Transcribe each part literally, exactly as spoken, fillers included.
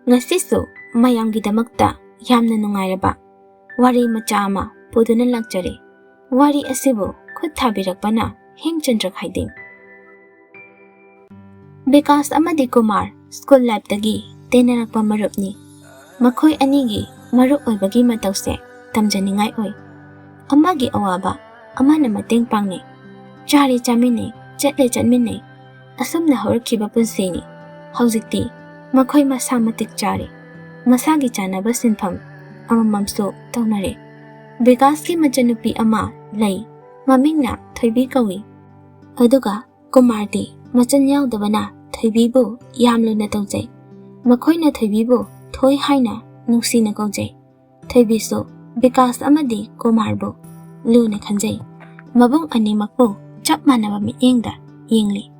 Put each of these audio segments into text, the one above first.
ꯉꯁꯤꯁꯨ ꯃꯌꯥꯝꯒꯤꯗꯃꯛꯇ ꯌꯥꯝꯅ ꯅꯨꯡꯉꯥꯏꯔꯕ ꯋꯥꯔꯤ ꯃꯆꯥ ꯑꯃ ꯄꯨꯗꯨꯅ ꯂꯥꯛꯆꯔꯤ꯫ ꯋꯥꯔꯤ ꯑꯁꯤꯕꯨ ꯈꯨꯠ ꯊꯥꯕꯤꯔꯛꯄꯅ ꯍꯦꯝꯆꯟꯗ꯭ꯔ ꯈꯥꯏꯗꯦꯡ꯫ ꯕꯤꯀꯥꯁ ꯑꯃꯗꯤ ꯀꯨꯃꯥꯔ ꯁ꯭ꯀꯨꯜ ꯂꯥꯏꯐꯇꯒꯤ ꯇꯤꯟꯅꯔꯛꯄ ꯃꯔꯨꯞꯅꯤ꯫ ꯃꯈꯣꯏ ꯑꯅꯤꯒꯤ ꯃꯔꯨꯞ ꯑꯣꯏꯕꯒꯤ ꯃꯇꯧꯁꯦ ꯇꯝꯖꯅꯤꯡꯉꯥꯏ ꯑꯣꯏ꯫ ꯑꯃꯒꯤ ꯑꯋꯥꯕ ꯑꯃꯅ ꯃꯇꯦꯡ ꯄꯥꯡꯅꯩ꯫ ꯆꯥꯔꯦ ꯆꯥꯃꯤꯟꯅꯩ, ꯆꯠꯂꯦ ꯆꯠꯃꯤꯟꯅꯩ꯫ ꯑꯁꯨꯝꯅ ꯍꯧꯔꯛꯈꯤꯕ ꯄꯨꯟꯁꯤꯅꯤ꯫ ꯍꯧꯖꯤꯛꯇꯤ ꯃꯈꯣꯏ ꯃꯁꯥ ꯃꯇꯤꯛ ꯆꯥꯔꯦ꯫ ꯃꯁꯥꯒꯤ ꯆꯥꯅꯕ ꯁꯤꯟꯐꯝ ꯑꯃꯃꯝꯁꯨ ꯇꯧꯅꯔꯦ꯫ ꯕꯤꯀꯥꯁꯀꯤ ꯃꯆꯟꯅꯨꯄꯤ ꯑꯃ ꯂꯩ꯫ ꯃꯃꯤꯡꯅ ꯊꯣꯏꯕꯤ ꯀꯧꯏ꯫ ꯑꯗꯨꯒ ꯀꯨꯃꯥꯔꯗꯤ ꯃꯆꯟ ꯌꯥꯎꯗꯕꯅ ꯊꯣꯏꯕꯤꯕꯨ ꯌꯥꯝ ꯂꯨꯅ ꯇꯧꯖꯩ꯫ ꯃꯈꯣꯏꯅ ꯊꯣꯏꯕꯤꯕꯨ ꯊꯣꯏ ꯍꯥꯏꯅ ꯅꯨꯡꯁꯤꯅ ꯀꯧꯖꯩ꯫ ꯊꯣꯏꯕꯤꯁꯨ ꯕꯤꯀꯥꯁ ꯑꯃꯗꯤ ꯀꯨꯃꯥꯔꯕꯨ ꯂꯨꯅ ꯈꯟꯖꯩ꯫ ꯃꯕꯨꯡ ꯑꯅꯤꯃꯛꯄꯨ ꯆꯞ ꯃꯥꯟꯅꯕ ꯃꯤꯠꯌꯦꯡꯗ ꯌꯦꯡꯂꯤ꯫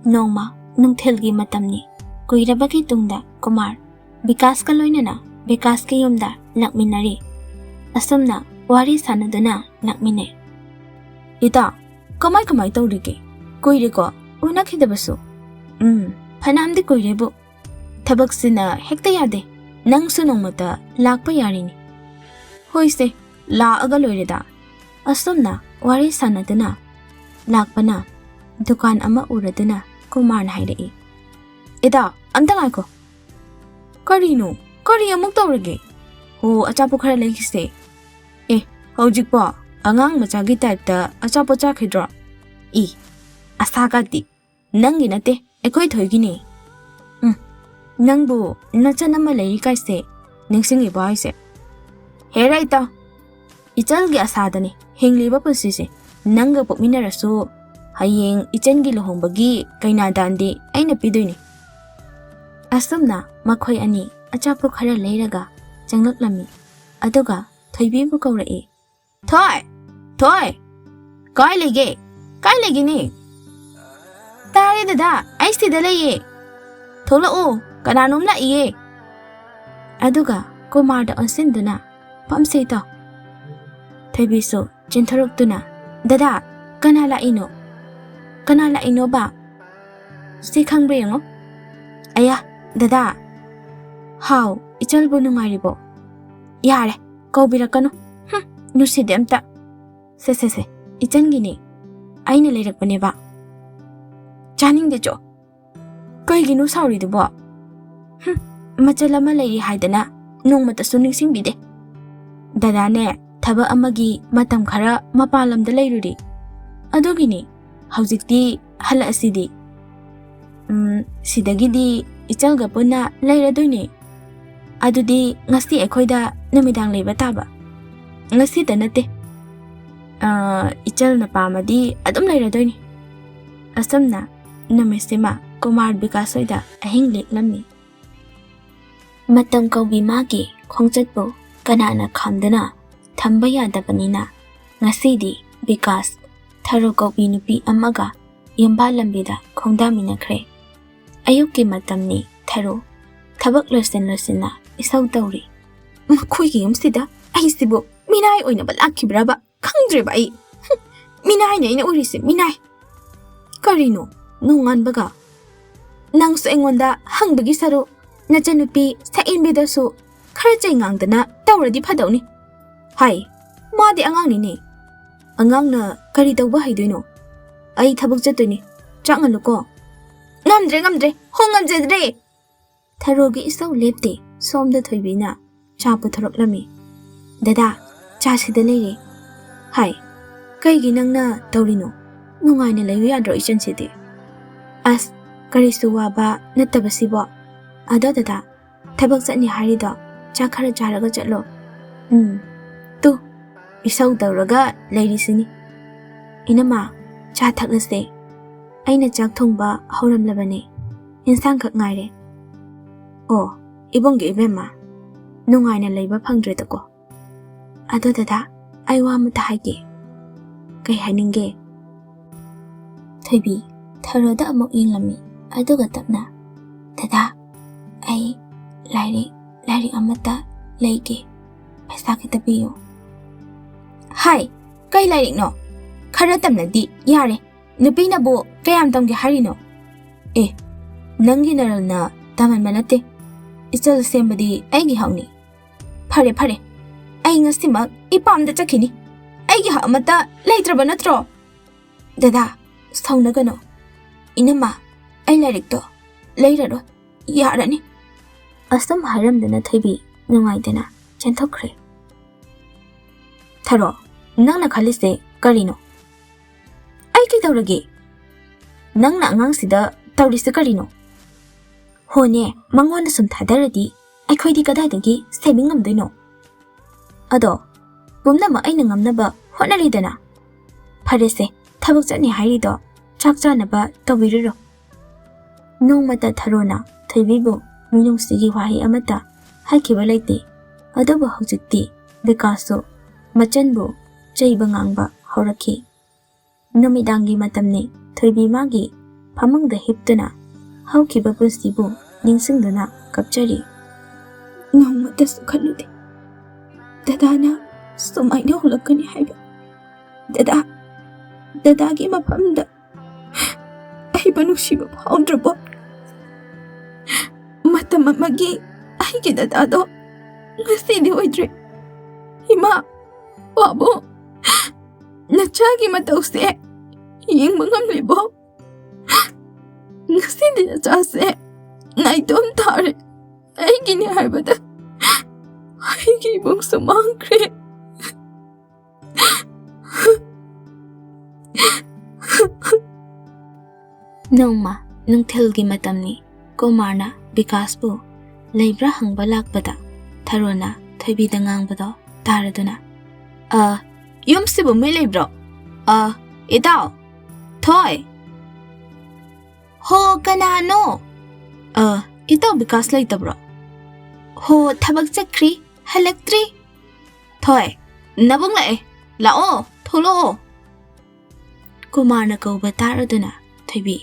ꯅꯣꯡꯃ ꯅꯨꯡꯊꯤꯜꯒꯤ ꯃꯇꯝꯅꯤ꯫ ꯀꯨꯏꯔꯕꯒꯤ ꯇꯨꯡꯗ ꯀꯨꯃꯥꯔ ꯕꯤꯀꯥꯁꯀ ꯂꯣꯏꯅꯅ ꯕꯤꯀꯥꯁꯀꯤ ꯌꯨꯝꯗ ꯂꯥꯛꯃꯤꯟꯅꯔꯤ꯫ ꯑꯁꯨꯝꯅ ꯋꯥꯔꯤ ꯁꯥꯟꯅꯗꯨꯅ ꯂꯥꯛꯃꯤꯟꯅꯩ꯫ "ꯏꯇꯥ, ꯀꯃꯥꯏ ꯀꯃꯥꯏ ꯇꯧꯔꯤꯒꯦ? ꯀꯨꯏꯔꯦꯀꯣ ꯎꯅꯈꯤꯗꯕꯁꯨ?" "ꯎꯝ, ꯐꯅꯌꯥꯝꯗꯤ ꯀꯨꯏꯔꯦꯕꯨ꯫ ꯊꯕꯛꯁꯤꯅ ꯍꯦꯛꯇ ꯌꯥꯗꯦ꯫ ꯅꯪꯁꯨ ꯅꯣꯡꯃꯇ ꯂꯥꯛꯄ ꯌꯥꯔꯤꯅꯤ꯫" "ꯍꯣꯏꯁꯦ, ꯂꯥꯛꯑꯒ ꯂꯣꯏꯔꯦꯗ꯫" ꯑꯁꯨꯝꯅ ꯋꯥꯔꯤ ꯁꯥꯟꯅꯗꯨꯅ ꯂꯥꯛꯄꯅ ꯗꯨꯀꯥꯟ ꯑꯃ ꯎꯔꯗꯨꯅ ꯀꯨꯃꯥꯔꯅ ꯍꯥꯏꯔꯛꯏ, "ꯏꯇꯥ, ꯑꯝꯇ ꯉꯥꯏꯈꯣ꯫" "ꯀꯔꯤꯅꯣ? ꯀꯔꯤ ꯑꯃꯨꯛ ꯇꯧꯔꯒꯦ?" "ꯍꯣ, ꯑꯆꯥꯄꯣꯠ ꯈꯔ ꯂꯩꯈꯤꯁꯦ꯫" "ꯑꯦ, ꯍꯧꯖꯤꯛꯄꯣ ꯑꯉꯥꯡ ꯃꯆꯥꯒꯤ ꯇꯥꯏꯞꯇ ꯑꯆꯥꯄꯣꯠ ꯆꯥꯈꯤꯗ꯭ꯔꯣ?" "ꯏ, ꯑꯁꯥ ꯀꯥꯇꯤ, ꯅꯪꯒꯤ ꯅꯠꯇꯦ, ꯑꯩꯈꯣꯏ ꯊꯣꯏꯒꯤꯅꯦ꯫" "ꯎꯝ, ꯅꯪꯕꯨ ꯅꯆꯟ ꯑꯃ ꯂꯩꯔꯤ ꯀꯥꯏꯁꯦ ꯅꯤꯡꯁꯤꯡꯉꯤꯕꯣ ꯍꯥꯏꯁꯦ?" "ꯍꯦꯔꯥ ꯏꯇꯥ, ꯏꯆꯜꯒꯤ ꯑꯁꯥꯗꯅꯤ ꯍꯤꯡꯂꯤꯕ ꯄꯨꯟꯁꯤꯁꯦ꯫ ꯅꯪꯒ ꯄꯣꯛꯃꯤꯟꯅꯔꯁꯨ ꯍꯌꯦꯡ ꯏꯆꯟꯒꯤ ꯂꯨꯍꯣꯡꯕꯒꯤ ꯀꯩꯅꯥꯗꯥꯟꯗꯤ ꯑꯩꯅ ꯄꯤꯗꯣꯏꯅꯤ꯫" ꯑꯁꯨꯝꯅ ꯃꯈꯣꯏ ꯑꯅꯤ ꯑꯆꯥꯄꯣꯠ ꯈꯔ ꯂꯩꯔꯒ ꯆꯪꯂꯛꯂꯝꯃꯤ꯫ ꯑꯗꯨꯒ ꯊꯣꯏꯕꯤꯕꯨ ꯀꯧꯔꯛꯏ꯫ "ꯊꯣꯏ! ꯊꯣꯏ! ꯀꯥꯏ ꯂꯩꯒꯦ? ꯀꯥꯏ ꯂꯩꯒꯦꯅꯦ?" "ꯇꯥꯔꯦ ꯗꯗꯥ, ꯑꯩ ꯁꯤꯗ ꯂꯩꯌꯦ꯫ ꯊꯣꯛꯂꯛꯑꯣ, ꯀꯅꯥꯅꯣꯝ ꯂꯥꯛꯏꯌꯦ꯫" ꯑꯗꯨꯒ ꯀꯨꯃꯥꯔꯗ ꯑꯣꯟꯁꯤꯟꯗꯨꯅ, "ꯐꯝꯁꯦ ꯏꯇꯥꯎ꯫" ꯊꯣꯏꯕꯤꯁꯨ ꯆꯦꯟꯊꯣꯔꯛꯇꯨꯅ, "ꯗꯗꯥ, ꯀꯅꯥ ꯂꯥꯛꯏꯅꯣ? ꯀꯅꯥ ꯂꯥꯛꯏꯅꯣꯕ? ꯁꯤ ꯈꯪꯕ꯭ꯔꯥ ꯌꯦꯡꯉꯣ꯫ ꯑꯌꯥ, ꯗꯗꯥ, "ꯍꯥꯎ, ꯏꯆꯜꯕꯨ ꯅꯨꯡꯉꯥꯏꯔꯤꯕꯣ?" "ꯌꯥꯔꯦ, ꯀꯧꯕꯤꯔꯛꯀꯅꯨ꯫ ꯍꯨꯝ, ꯅꯨꯡꯁꯤꯗꯦ ꯑꯝꯇ꯫ ꯁꯦ, ꯁꯦ, ꯁꯦ, ꯏꯆꯟꯒꯤꯅꯤ꯫ ꯑꯩꯅ ꯂꯩꯔꯛꯄꯅꯦꯕ꯫ ꯆꯥꯅꯤꯡꯗꯦ ꯆꯣ꯫ ꯀꯩꯒꯤꯅꯣ ꯁꯥꯎꯔꯤꯗꯨꯕꯣ? ꯍꯨꯝ, ꯃꯆꯜ ꯑꯃ ꯂꯩꯔꯤ ꯍꯥꯏꯗꯅ ꯅꯣꯡꯃꯇꯁꯨ ꯅꯤꯡꯁꯤꯡꯕꯤꯗꯦ꯫ ꯗꯗꯥꯅꯦ, ꯊꯕꯛ ꯑꯃꯒꯤ ꯃꯇꯝ ꯈꯔ ꯃꯄꯥꯟ ꯂꯝꯗ ꯂꯩꯔꯨꯔꯤ꯫ ꯑꯗꯨꯒꯤꯅꯤ, ꯍꯧꯖꯤꯛꯇꯤ ꯍꯜꯂꯛꯑꯁꯤꯗꯤ꯫ ꯎꯝ, ꯁꯤꯗꯒꯤꯗꯤ ꯏꯆꯜꯒ ꯄꯨꯟꯅ ꯂꯩꯔꯗꯣꯏꯅꯦ꯫ ꯑꯗꯨꯗꯤ ꯉꯁꯤ ꯑꯩꯈꯣꯏꯗ ꯅꯨꯃꯤꯗꯥꯡ ꯂꯩꯕ ꯇꯥꯕ꯫ ꯉꯁꯤꯗ ꯅꯠꯇꯦ꯫ ꯑ, ꯏꯆꯜꯅ ꯄꯥꯝꯃꯗꯤ ꯑꯗꯨꯝ ꯂꯩꯔꯗꯣꯏꯅꯤ꯫ ꯑꯁꯨꯝꯅ ꯅꯨꯃꯤꯠꯁꯤꯃ ꯀꯨꯃꯥꯔ ꯕꯤꯀꯥꯁ ꯍꯣꯏꯗ ꯑꯍꯤꯡ ꯂꯦꯛꯂꯝꯃꯤ꯫ ꯃꯇꯝ ꯀꯧꯕꯤ ꯃꯥꯒꯤ ꯈꯣꯡꯆꯠꯄꯨ ꯀꯅꯥꯅ ꯈꯥꯝꯗꯨꯅ ꯊꯝꯕ ꯌꯥꯗꯕꯅꯤꯅ, ꯉꯁꯤꯗꯤ ꯕꯤꯀꯥꯁ ꯊꯔꯣ ꯀꯧꯕꯤ ꯅꯨꯄꯤ ꯑꯃꯒ ꯌꯨꯝꯕꯥꯜ ꯂꯝꯕꯤꯗ ꯈꯣꯡꯗꯥꯃꯤꯟꯅꯈ꯭ꯔꯦ꯫ ꯑꯌꯨꯛꯀꯤ ꯃꯇꯝꯅꯤ꯫ ꯊꯔꯣ ꯊꯕꯛ ꯂꯣꯏꯁꯤꯟ ꯂꯣꯏꯁꯤꯟꯅ ꯏꯁꯧ ꯇꯧꯔꯤ꯫ "ꯃꯈꯣꯏꯒꯤ ꯌꯨꯝꯁꯤꯗ ꯑꯩꯁꯤꯕꯨ ꯃꯤꯅꯥꯏ ꯑꯣꯏꯅꯕ ꯂꯥꯛꯈꯤꯕ꯭ꯔꯕ? ꯈꯪꯗ꯭ꯔꯦꯕ ꯑꯩ꯫ ꯍꯨꯝ, ꯃꯤꯅꯥꯏꯅꯦ ꯑꯩꯅ ꯎꯔꯤꯁꯦ, ꯃꯤꯅꯥꯏ꯫ ꯀꯔꯤꯅꯣ ꯅꯣꯡꯉꯥꯟꯕꯒ? ꯅꯪꯁꯨ ꯑꯩꯉꯣꯟꯗ ꯍꯪꯕꯒꯤ ꯁꯔꯨꯛ ꯅꯆꯟꯅꯨꯄꯤ ꯁꯛꯍꯦꯟꯕꯤꯗꯁꯨ ꯈꯔ ꯆꯩ ꯉꯥꯡꯗꯅ ꯇꯧꯔꯗꯤ ꯐꯗꯧꯅꯤ꯫ ꯍꯥꯏ, ꯃꯥꯗꯤ ꯑꯉꯥꯡꯅꯤꯅꯦ꯫ ꯑꯉꯥꯡꯅ ꯀꯔꯤ ꯇꯧꯕ ꯍꯩꯗꯣꯏꯅꯣ? ꯑꯩ ꯊꯕꯛ ꯆꯠꯇꯣꯏꯅꯤ꯫ ꯆꯥꯛ ꯉꯜꯂꯨꯀꯣ꯫" "ꯉꯝꯗ꯭ꯔꯦ, ꯉꯝꯗ꯭ꯔꯦ, ꯍꯣ, ꯉꯝꯖꯗ꯭ꯔꯦ!" ꯊꯔꯣꯒꯤ ꯏꯁꯧ ꯂꯦꯞꯇꯦ꯫ ꯁꯣꯝꯗ ꯊꯣꯏꯕꯤꯅ ꯆꯥ ꯄꯨꯊꯣꯔꯛꯂꯝꯃꯤ꯫ "ꯗꯗꯥ, ꯆꯥ ꯁꯤꯗ ꯂꯩꯔꯦ꯫" "ꯍꯥꯏ, ꯀꯩꯒꯤ ꯅꯪꯅ ꯇꯧꯔꯤꯅꯣ? ꯅꯨꯡꯉꯥꯏꯅ ꯂꯩꯌꯨ ꯌꯥꯗ꯭ꯔꯣ ꯏꯆꯟꯁꯤꯗꯤ?" "ꯑꯁ, ꯀꯔꯤꯁꯨ ꯋꯥꯕ ꯅꯠꯇꯕꯁꯤꯕꯣ꯫ ꯑꯗꯣ ꯗꯗꯥ, ꯊꯕꯛ ꯆꯠꯅꯤ ꯍꯥꯏꯔꯤꯗꯣ ꯆꯥꯛ ꯈꯔ ꯆꯥꯔꯒ ꯆꯠꯂꯣ꯫" "ꯎꯝ, ꯇꯨ, ꯏꯁꯧ ꯇꯧꯔꯒ ꯂꯩꯔꯤꯁꯤꯅꯤ꯫" "ꯏꯅꯝꯃ, ꯆꯥ ꯊꯛꯂꯁꯦ꯫ ꯑꯩꯅ ꯆꯥꯛ ꯊꯣꯡꯕ ꯍꯧꯔꯝꯂꯕꯅꯦ꯫ ꯏꯟꯁꯥꯡꯈꯛ ꯉꯥꯏꯔꯦ꯫" "ꯑꯣ, ꯏꯕꯨꯡꯒꯤ ꯏꯕꯦꯝꯃ, ꯅꯨꯡꯉꯥꯏꯅ ꯂꯩꯕ ꯐꯪꯗ꯭ꯔꯦꯗꯀꯣ꯫ ꯑꯗꯣ ꯗꯗꯥ, ꯑꯩ ꯋꯥ ꯑꯃꯇ ꯍꯥꯏꯒꯦ꯫" "ꯀꯩ ꯍꯥꯏꯅꯤꯡꯒꯦ?" ꯊꯣꯏꯕꯤ ꯊꯔꯣꯗ ꯑꯃꯨꯛ ꯌꯦꯡꯂꯝꯃꯤ, ꯑꯗꯨꯒ ꯇꯞꯅ, "ꯗꯗꯥ, ꯑꯩ ꯂꯥꯏꯔꯤꯛ, ꯂꯥꯏꯔꯤꯛ ꯑꯃꯇ ꯂꯩꯒꯦ, ꯄꯩꯁꯥ ꯈꯤꯇ ꯄꯤꯌꯨ꯫" "ꯍꯥꯏ, ꯀꯩ ꯂꯥꯏꯔꯤꯛꯅꯣ? ꯈꯔ ꯇꯝꯅꯗꯤ ꯌꯥꯔꯦ꯫ ꯅꯨꯄꯤꯅꯕꯨ ꯀꯌꯥꯝ ꯇꯝꯒꯦ ꯍꯥꯏꯔꯤꯅꯣ?" "ꯑꯦ, ꯅꯪꯒꯤ ꯅꯔꯜꯅ ꯇꯝꯍꯟꯕ ꯅꯠꯇꯦ꯫ ꯏꯆꯜ ꯁꯦꯝꯕꯗꯤ ꯑꯩꯒꯤ ꯍꯛꯅꯤ꯫ ꯐꯔꯦ, ꯐꯔꯦ, ꯑꯩ ꯉꯁꯤꯃꯛ ꯏꯄꯥꯝꯗ ꯆꯠꯈꯤꯅꯤ꯫ ꯑꯩꯒꯤ ꯍꯛ ꯑꯃꯠꯇ ꯂꯩꯇ꯭ꯔꯕ ꯅꯠꯇ꯭ꯔꯣ? ꯗꯗꯥ, ꯁꯥꯎꯅꯒꯅꯨ꯫ ꯏꯅꯝꯃ, ꯑꯩ ꯂꯥꯏꯔꯤꯛꯇꯣ ꯂꯩꯔꯔꯣꯏ꯫ ꯌꯥꯔꯅꯤ꯫ ꯑꯁꯨꯝ ꯍꯥꯏꯔꯝꯗꯨꯅ ꯊꯣꯏꯕꯤ ꯅꯨꯡꯉꯥꯏꯇꯅ ꯆꯦꯟꯊꯣꯛꯈ꯭ꯔꯦ꯫ ꯊꯔꯣ, ꯅꯪꯅ ꯈꯜꯂꯤꯁꯦ ꯀꯔꯤꯅꯣ? ꯑꯩ ꯀꯩꯗꯧꯔꯒꯦ? ꯅꯪꯅ ꯑꯉꯥꯡꯁꯤꯗ ꯇꯧꯔꯤꯁꯦ ꯀꯔꯤꯅꯣ? ꯍꯣꯅꯦ, ꯃꯉꯣꯟꯗ ꯁꯨꯝ ꯊꯥꯗꯔꯗꯤ ꯑꯩꯈꯣꯏꯗꯤ ꯀꯗꯥꯏꯗꯒꯤ ꯁꯦꯝꯕ ꯉꯝꯗꯣꯏꯅꯣ? ꯑꯗꯣ, ꯄꯨꯝꯅꯃꯛ ꯑꯩꯅ ꯉꯝꯅꯕ ꯍꯣꯠꯅꯔꯤꯗꯅ꯫ ꯐꯔꯦꯁꯦ, ꯊꯕꯛ ꯆꯠꯅꯤ ꯍꯥꯏꯔꯤꯗꯣ ꯆꯥꯛ ꯆꯥꯅꯕ ꯇꯧꯕꯤꯔꯨꯔꯣ꯫ ꯅꯣꯡꯃꯇ ꯊꯔꯣꯅ ꯊꯣꯏꯕꯤꯕꯨ ꯃꯤꯅꯨꯡꯁꯤꯒꯤ ꯋꯥꯍꯩ ꯑꯃꯠꯇ ꯍꯥꯏꯈꯤꯕ ꯂꯩꯇꯦ꯫ ꯑꯗꯨꯕꯨ ꯍꯧꯖꯤꯛꯇꯤ ꯕꯤꯀꯥꯁꯁꯨ ꯃꯆꯟꯕꯨ ꯆꯩꯕ ꯉꯥꯡꯕ ꯍꯧꯔꯛꯈꯤ꯫ ꯅꯨꯃꯤꯗꯥꯡꯒꯤ ꯃꯇꯝꯅꯤ꯫ ꯊꯣꯏꯕꯤ ꯃꯥꯒꯤ ꯐꯃꯨꯡꯗ ꯍꯤꯞꯇꯨꯅ ꯍꯧꯈꯤꯕ ꯄꯨꯟꯁꯤꯕꯨ ꯅꯤꯡꯁꯤꯡꯗꯨꯅ ꯀꯞꯆꯔꯤ꯫ ꯅꯣꯡꯃꯇꯁꯨ ꯈꯜꯂꯨꯗꯦ ꯗꯗꯥꯅ ꯁꯨꯃꯥꯏꯅ ꯍꯣꯡꯂꯛꯀꯅꯤ ꯍꯥꯏꯕ꯫ ꯗꯗꯥ, ꯗꯗꯥꯒꯤ ꯃꯐꯝꯗ ꯑꯩꯕꯨ ꯅꯨꯡꯁꯤꯕ ꯐꯥꯎꯗ꯭ꯔꯕꯣ? ꯃꯇꯝ ꯑꯃꯒꯤ ꯑꯩꯒꯤ ꯗꯗꯥꯗꯣ ꯉꯁꯤꯗꯤ ꯑꯣꯏꯗ꯭ꯔꯦ꯫ ꯏꯃꯥ, ꯄꯥꯕꯨꯡ, ꯅꯆꯥꯒꯤ ꯃꯇꯧꯁꯦ ꯌꯦꯡꯕ ꯉꯝꯂꯤꯕꯣ? ꯉꯁꯤꯗꯤ ꯅꯆꯥꯁꯦ ꯅꯥꯏꯇꯣꯝ ꯇꯥꯔꯦ꯫ ꯑꯩꯒꯤꯅꯦ ꯍꯥꯏꯕꯗ ꯑꯩꯒꯤ ꯏꯕꯨꯡꯁꯨ ꯃꯥꯡꯈ꯭ꯔꯦ꯫ ꯅꯣꯡꯃ ꯅꯨꯡꯊꯤꯜꯒꯤ ꯃꯇꯝꯅꯤ꯫ ꯀꯨꯃꯥꯔꯅ ꯕꯤꯀꯥꯁꯄꯨ ꯂꯩꯕ꯭ꯔꯥ ꯍꯪꯕ ꯂꯥꯛꯄꯗ ꯊꯔꯣꯅ ꯊꯣꯏꯕꯤꯗ ꯉꯥꯡꯕꯗꯣ ꯇꯥꯔꯗꯨꯅ, "ꯑ, ꯌꯨꯝꯁꯤꯕꯨ ꯃꯤ ꯂꯩꯕ꯭ꯔꯣ? ꯑ, ꯏꯇꯥꯎ, ꯊꯣꯏ꯫ ꯍꯣ, ꯀꯅꯥꯅꯣ? ꯑ, ꯏꯇꯥꯎ ꯕꯤꯀꯥꯁ ꯂꯩꯇꯕ꯭ꯔꯣ? ꯍꯣ, ꯊꯕꯛ ꯆꯠꯈ꯭ꯔꯤ, ꯍꯜꯂꯛꯇ꯭ꯔꯤ꯫ ꯊꯣꯏ, ꯅꯕꯨꯡ ꯂꯥꯛꯑꯦ, ꯂꯥꯛꯑꯣ, ꯊꯣꯛꯂꯛꯑꯣ꯫" ꯀꯨꯃꯥꯔꯅ ꯀꯧꯕ ꯇꯥꯔꯗꯨꯅ ꯊꯣꯏꯕꯤ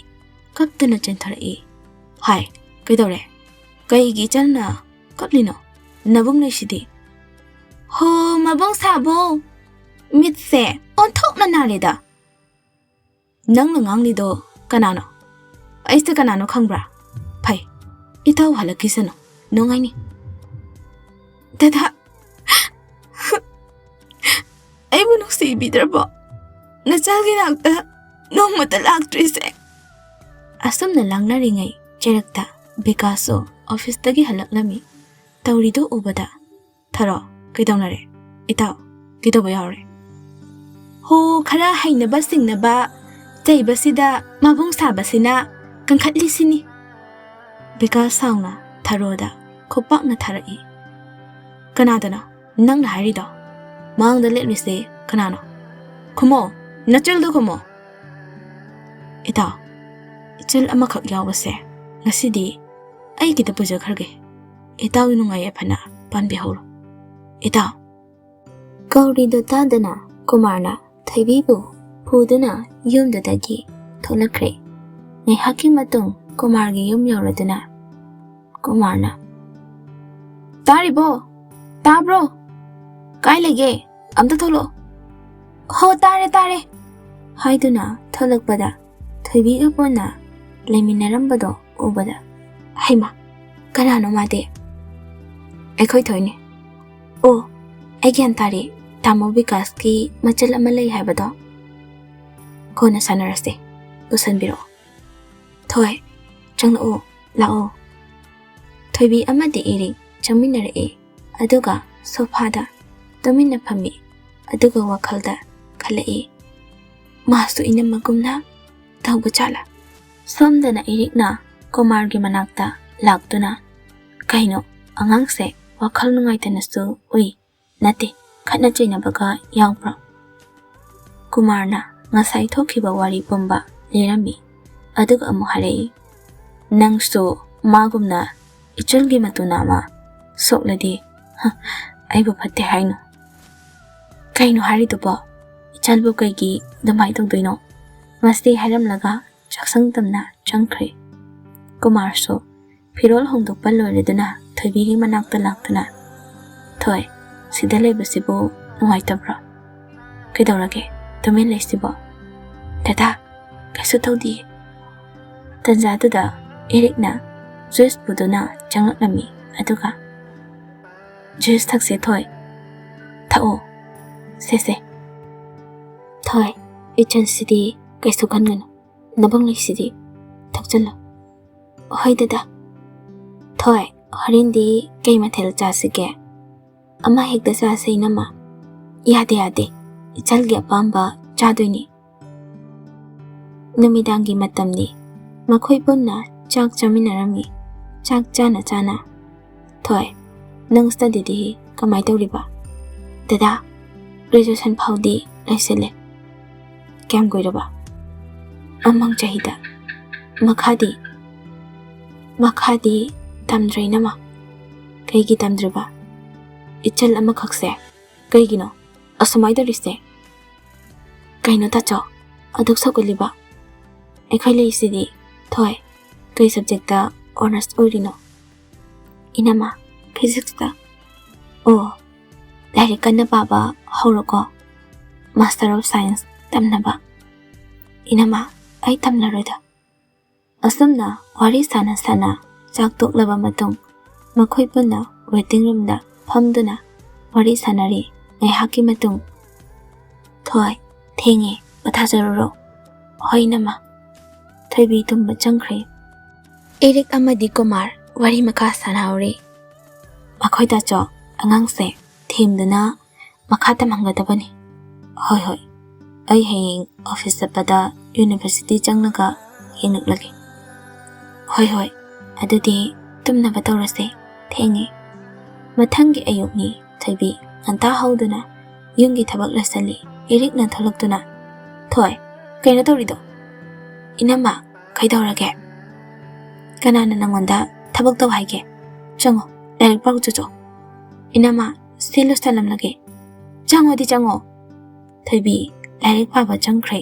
ꯀꯞꯇꯨꯅ ꯆꯦꯟꯊꯣꯔꯛꯏ꯫ "ꯍꯥꯏ, ꯀꯩꯗꯧꯔꯦ? ꯀꯩꯒꯤ ꯏꯆꯜꯅ ꯀꯞꯂꯤꯅꯣ? ꯅꯕꯨꯡ ꯂꯩꯁꯤꯗꯤ꯫" "ꯍꯣ, ꯃꯕꯨꯡ ꯁꯥꯕꯨ, ꯃꯤꯠꯁꯦ ꯑꯣꯟꯊꯣꯛꯅ ꯅꯥꯔꯦꯗ꯫" "ꯅꯪꯅ ꯉꯥꯡꯂꯤꯗꯣ ꯀꯅꯥꯅꯣ? ꯑꯩꯁꯦ ꯀꯅꯥꯅꯣ ꯈꯪꯕ꯭ꯔꯥ? ꯐꯩ, ꯏꯇꯥꯎ ꯍꯜꯂꯛꯈꯤꯁꯅꯨ, ꯅꯨꯡꯉꯥꯏꯅꯤ꯫ ꯗꯗꯥ, ꯑꯩꯕꯨ ꯅꯨꯡꯁꯤꯕꯤꯗ꯭ꯔꯕꯣ? ꯅꯆꯥꯒꯤ ꯅꯥꯛꯇ ꯅꯣꯡꯃꯇ ꯂꯥꯛꯇ꯭ꯔꯤꯁꯦ꯫ ꯑꯁꯨꯝꯅ ꯂꯥꯡꯅꯔꯤꯉꯩ ꯆꯩꯔꯛꯇ ꯕꯤꯀꯥꯁꯁꯨ ꯑꯣꯐꯤꯁꯇꯒꯤ ꯍꯜꯂꯛꯂꯝꯃꯤ꯫ ꯇꯧꯔꯤꯗꯨ ꯎꯕꯗ, "ꯊꯔꯣ, ꯀꯩꯗꯧꯅꯔꯦ? ꯏꯇꯥꯎ, ꯀꯩꯗꯧꯕ ꯌꯥꯎꯔꯦ?" "ꯍꯣ, ꯈꯔ ꯍꯩꯅꯕ ꯁꯤꯡꯅꯕ ꯆꯩꯕꯁꯤꯗ ꯃꯕꯨꯡ ꯁꯥꯕꯁꯤꯅ ꯀꯟꯈꯠꯂꯤꯁꯤꯅꯤ꯫" ꯕꯤꯀꯥꯁ ꯁꯥꯎꯅ ꯊꯔꯣꯗ ꯈꯨꯄꯥꯛꯅ ꯊꯥꯔꯛꯏ꯫ "ꯀꯅꯥꯗꯅꯣ ꯅꯪꯅ ꯍꯥꯏꯔꯤꯗꯣ? ꯃꯥꯡꯗ ꯂꯦꯞꯂꯤꯁꯦ ꯀꯅꯥꯅꯣ? ꯈꯨꯝꯃꯣ, ꯅꯆꯤꯜꯗꯣ ꯈꯨꯝꯃꯣ꯫" "ꯏꯇꯥꯎ, ꯏꯆꯜ ꯑꯃꯈꯛ ꯌꯥꯎꯕꯁꯦ ꯉꯁꯤꯗꯤ ꯑꯩꯒꯤꯗ ꯄꯨꯖꯈ꯭ꯔꯒꯦ꯫ ꯏꯇꯥꯎꯒꯤ ꯅꯨꯡꯉꯥꯏ ꯌꯥꯏꯐꯅ ꯄꯥꯟꯕꯤꯍꯧꯔꯣ, ꯏꯇꯥꯎ꯫" ꯀꯧꯔꯤꯗꯨ ꯇꯥꯗꯅ ꯀꯨꯃꯥꯔꯅ ꯊꯣꯏꯕꯤꯕꯨ ꯄꯨꯗꯨꯅ ꯌꯨꯝꯗꯨꯗꯒꯤ ꯊꯣꯛꯂꯛꯈ꯭ꯔꯦ꯫ ꯉꯥꯏꯍꯥꯛꯀꯤ ꯃꯇꯨꯡ ꯀꯨꯃꯥꯔꯒꯤ ꯌꯨꯝ ꯌꯧꯔꯗꯨꯅ ꯀꯨꯃꯥꯔꯅ, "ꯇꯥꯔꯤꯕꯣ? ꯇꯥꯕ꯭ꯔꯣ? ꯀꯥꯏ ꯂꯩꯒꯦ? ꯑꯝꯇ ꯊꯣꯛꯂꯛꯑꯣ꯫" "ꯍꯣ, ꯇꯥꯔꯦ, ꯇꯥꯔꯦ," ꯍꯥꯏꯗꯨꯅ ꯊꯣꯛꯂꯛꯄꯗ ꯊꯣꯏꯕꯤꯒ ꯄꯨꯟꯅ ꯂꯩꯃꯤꯟꯅꯔꯝꯕꯗꯣ ꯎꯕꯗ, "ꯍꯩꯃꯥ, ꯀꯅꯥꯅꯣ ꯃꯥꯗꯤ?" "ꯑꯩꯈꯣꯏ ꯊꯣꯏꯅꯦ꯫" "ꯑꯣ, ꯑꯩ ꯒ꯭ꯌꯥꯟ ꯇꯥꯔꯦ, ꯇꯥꯃꯣ ꯕꯤꯀꯥꯁꯀꯤ ꯃꯆꯜ ꯑꯃ ꯂꯩ ꯍꯥꯏꯕꯗꯣ꯫ ꯀꯣꯟꯅ ꯁꯥꯟꯅꯔꯁꯦ, ꯄꯨꯁꯟꯕꯤꯔꯛꯑꯣ꯫ ꯊꯣꯏ, ꯆꯪꯂꯛꯑꯣ, ꯂꯥꯛꯑꯣ꯫" ꯊꯣꯏꯕꯤ ꯑꯃꯗꯤ ꯏꯔꯤꯛ ꯆꯪꯃꯤꯟꯅꯔꯛꯏ, ꯑꯗꯨꯒ ꯁꯣꯐꯥꯗ ꯇꯨꯃꯤꯟꯅ ꯐꯝꯃꯤ, ꯑꯗꯨꯒ ꯋꯥꯈꯜꯗ ꯈꯜꯂꯛꯏ, "ꯃꯥꯁꯨ ꯏꯅꯝꯃꯒꯨꯝꯅ ꯇꯧꯕ ꯖꯥꯠꯂꯥ?" ꯁꯣꯝꯗꯅ ꯏꯔꯤꯛꯅ ꯀꯨꯃꯥꯔꯒꯤ ꯃꯅꯥꯛꯇ ꯂꯥꯛꯇꯨꯅ, "ꯀꯩꯅꯣ, ꯑꯉꯥꯡꯁꯦ ꯋꯥꯈꯜ ꯅꯨꯡꯉꯥꯏꯇꯅꯁꯨ ꯎꯏ, ꯅꯠꯇꯦ, ꯈꯠꯅ ꯆꯩꯅꯕꯒ ꯌꯥꯎꯕ꯭ꯔꯣ?" ꯀꯨꯃꯥꯔꯅ ꯉꯁꯥꯏ ꯊꯣꯛꯈꯤꯕ ꯋꯥꯔꯤ ꯄꯨꯝꯕ ꯂꯤꯔꯝꯃꯤ, ꯑꯗꯨꯒ ꯑꯃꯨꯛ ꯍꯥꯏꯔꯛꯏ, "ꯅꯪꯁꯨ ꯃꯥꯒꯨꯝꯅ ꯏꯆꯜꯒꯤ ꯃꯇꯨ ꯅꯥꯝꯃ ꯁꯣꯛꯂꯗꯤ, ꯍ, ꯑꯩꯕꯨ ꯐꯠꯇꯦ ꯍꯥꯏꯅꯨ꯫" "ꯀꯩꯅꯣ ꯍꯥꯏꯔꯤꯗꯨꯕꯣ? ꯏꯆꯜꯕꯨ ꯀꯩꯒꯤ ꯑꯗꯨꯃꯥꯏꯅ ꯇꯧꯗꯣꯏꯅꯣ?" ꯃꯁꯤ ꯍꯥꯏꯔꯝꯂꯒ ꯆꯥꯛꯁꯪ ꯇꯝꯅ ꯆꯪꯈ꯭ꯔꯦ꯫ ꯀꯨꯃꯥꯔꯁꯨ ꯐꯤꯔꯣꯜ ꯍꯣꯡꯗꯣꯛꯄ ꯂꯣꯏꯔꯗꯨꯅ ꯊꯣꯏꯕꯤꯒꯤ ꯃꯅꯥꯛꯇ ꯂꯥꯛꯇꯨꯅ, "ꯊꯣꯏ, ꯁꯤꯗ ꯂꯩꯕꯁꯤꯕꯨ ꯅꯨꯡꯉꯥꯏꯇꯕ꯭ꯔꯣ? ꯀꯩꯗꯧꯔꯒꯦ? ꯇꯨꯃꯤꯟ ꯂꯩꯁꯤꯕꯣ?" "ꯗꯗꯥ, ꯀꯩꯁꯨ ꯇꯧꯗꯤꯌꯦ꯫" ꯇꯟꯖꯥꯗꯨꯗ ꯏꯔꯤꯛꯅ ꯖꯨꯏꯁ ꯄꯨꯗꯨꯅ ꯆꯪꯂꯛꯂꯝꯃꯤ꯫ ꯑꯗꯨꯒ, "ꯖꯨꯁ ꯊꯛꯁꯦ, ꯊꯣꯏ꯫ ꯊꯛꯑꯣ꯫ ꯁꯦ, ꯁꯦ꯫ ꯊꯣꯏ, ꯏꯆꯟꯁꯤꯗꯤ ꯀꯩꯁꯨ ꯈꯟꯒꯅꯨ꯫ ꯅꯕꯪꯂꯩꯁꯤꯗꯤ ꯊꯛꯆꯜꯂꯣ꯫" "ꯍꯣꯏ, ꯗꯗꯥ꯫ ꯊꯣꯏ, ꯍꯣꯔꯦꯟꯗꯤ ꯀꯩ ꯃꯊꯦꯜ ꯆꯥꯁꯤꯒꯦ?" "ꯑꯃ ꯍꯦꯛꯇ ꯆꯥꯁꯦ, ꯏꯅꯝꯃ꯫" "ꯌꯥꯗꯦ, ꯌꯥꯗꯦ꯫ ꯏꯆꯜꯒꯤ ꯑꯄꯥꯝꯕ ꯆꯥꯗꯣꯏꯅꯤ꯫" ꯅꯨꯃꯤꯗꯥꯡꯒꯤ ꯃꯇꯝꯅꯤ꯫ ꯃꯈꯣꯏ ꯄꯨꯟꯅ ꯆꯥꯛ ꯆꯥꯃꯤꯟꯅꯔꯝꯃꯤ꯫ ꯆꯥꯛ ꯆꯥꯅ ꯆꯥꯅ, "ꯊꯣꯏ, ꯅꯪ ꯁ꯭ꯇꯗꯤꯗꯤ ꯀꯃꯥꯏ ꯇꯧꯔꯤꯕ?" "ꯗꯗꯥ, ꯒ꯭ꯔꯦꯖꯨꯑꯦꯁꯟ ꯐꯥꯎꯗꯤ ꯂꯣꯏꯁꯤꯜꯂꯦ꯫" "ꯀꯌꯥꯝ ꯀꯨꯏꯔꯕ?" "ꯃꯃꯥꯡ ꯆꯍꯤꯗ꯫" "ꯃꯈꯥꯗꯤ?" "ꯃꯈꯥꯗꯤ ꯇꯝꯗ꯭ꯔꯦ, ꯏꯅꯝꯃ꯫" "ꯀꯩꯒꯤ ꯇꯝꯗ꯭ꯔꯤꯕ? ꯏꯆꯜ ꯑꯃꯈꯛꯁꯦ ꯀꯩꯒꯤꯅꯣ ꯑꯁꯨꯃꯥꯏ ꯇꯧꯔꯤꯁꯦ?" "ꯀꯩꯅꯣ ꯇꯥꯆꯧ, ꯑꯗꯨꯛ ꯁꯧꯒꯠꯂꯤꯕ? ꯑꯩꯈꯣꯏ ꯂꯩꯁꯤꯗꯤ꯫" "ꯊꯣꯏ, ꯀꯩ ꯁꯕꯖꯦꯛꯇ ꯑꯣꯅꯔꯁ ꯑꯣꯏꯔꯤꯅꯣ?" "ꯏꯅꯝꯃ, ꯐꯤꯖꯤꯛꯁꯇ꯫" "ꯑꯣ, ꯂꯥꯏꯔꯤꯛ ꯀꯟꯅ ꯄꯥꯕ ꯍꯧꯔꯣꯀꯣ, ꯃꯥꯁꯇꯔ ꯑꯣꯐ ꯁꯥꯏꯟꯁ ꯇꯝꯅꯕ꯫" "ꯏꯅꯝꯃ, ꯑꯩ ꯇꯝꯂꯔꯣꯏꯗ꯫" ꯑꯁꯨꯝꯅ ꯋꯥꯔꯤ ꯁꯥꯟꯅ ꯁꯥꯟꯅ ꯆꯥꯛ ꯇꯣꯛꯂꯕ ꯃꯇꯨꯡ, ꯃꯈꯣꯏ ꯄꯨꯟꯅ ꯋꯦꯇꯤꯡ ꯔꯨꯝꯗ ꯐꯝꯗꯨꯅ ꯋꯥꯔꯤ ꯁꯥꯟꯅꯔꯤ꯫ ꯉꯥꯏꯍꯥꯛꯀꯤ ꯃꯇꯨꯡ, "ꯊꯣꯏ, ꯊꯦꯡꯉꯦ, ꯄꯣꯊꯥꯖꯔꯨꯔꯣ꯫" "ꯍꯣꯏ, ꯏꯅꯝꯃ꯫" ꯊꯣꯏꯕꯤ ꯇꯨꯝꯕ ꯆꯪꯈ꯭ꯔꯦ꯫ ꯏꯔꯤꯛ ꯑꯃꯗꯤ ꯀꯨꯃꯥꯔ ꯋꯥꯔꯤ ꯃꯈꯥ ꯁꯥꯟꯅꯍꯧꯔꯤ꯫ "ꯃꯈꯣꯏ ꯇꯥꯆꯧ, ꯑꯉꯥꯡꯁꯦ ꯊꯦꯝꯗꯨꯅ ꯃꯈꯥ ꯇꯝꯍꯟꯒꯗꯕꯅꯤ꯫" "ꯍꯣꯏ, ꯍꯣꯏ, ꯑꯩ ꯍꯌꯦꯡ ꯑꯣꯐꯤꯁ ꯆꯠꯄꯗ ꯌꯨꯅꯤꯚꯔꯁꯤꯇꯤ ꯆꯪꯂꯒ ꯌꯦꯡꯂꯛꯂꯒꯦ꯫" "ꯍꯣꯏ, ꯍꯣꯏ, ꯑꯗꯨꯗꯤ ꯇꯨꯝꯅꯕ ꯇꯧꯔꯁꯦ, ꯊꯦꯡꯉꯦ꯫" ꯃꯊꯪꯒꯤ ꯑꯌꯨꯛꯅꯤ꯫ ꯊꯣꯏꯕꯤ ꯉꯟꯇꯥ ꯍꯧꯗꯨꯅ ꯌꯨꯝꯒꯤ ꯊꯕꯛ ꯂꯣꯏꯁꯤꯜꯂꯤ꯫ ꯏꯔꯤꯛꯅ ꯊꯣꯛꯂꯛꯇꯨꯅ, "ꯊꯣꯏ, ꯀꯩꯅꯣ ꯇꯧꯔꯤꯗꯣ?" "ꯏꯅꯝꯃ, ꯀꯩꯗꯧꯔꯒꯦ?" "ꯀꯅꯥꯅ ꯅꯪꯉꯣꯟꯗ ꯊꯕꯛ ꯇꯧ ꯍꯥꯏꯒꯦ? ꯆꯪꯉꯣ, ꯂꯥꯏꯔꯤꯛ ꯄꯥꯎ ꯆꯣꯆꯣ꯫" "ꯏꯅꯝꯃ, ꯁꯤ ꯂꯣꯏꯁꯤꯜꯂꯝꯂꯒꯦ꯫" "ꯆꯪꯉꯣꯗꯤ ꯆꯪꯉꯣ꯫" ꯊꯣꯏꯕꯤ ꯂꯥꯏꯔꯤꯛ ꯄꯥꯕ ꯆꯪꯈ꯭ꯔꯦ꯫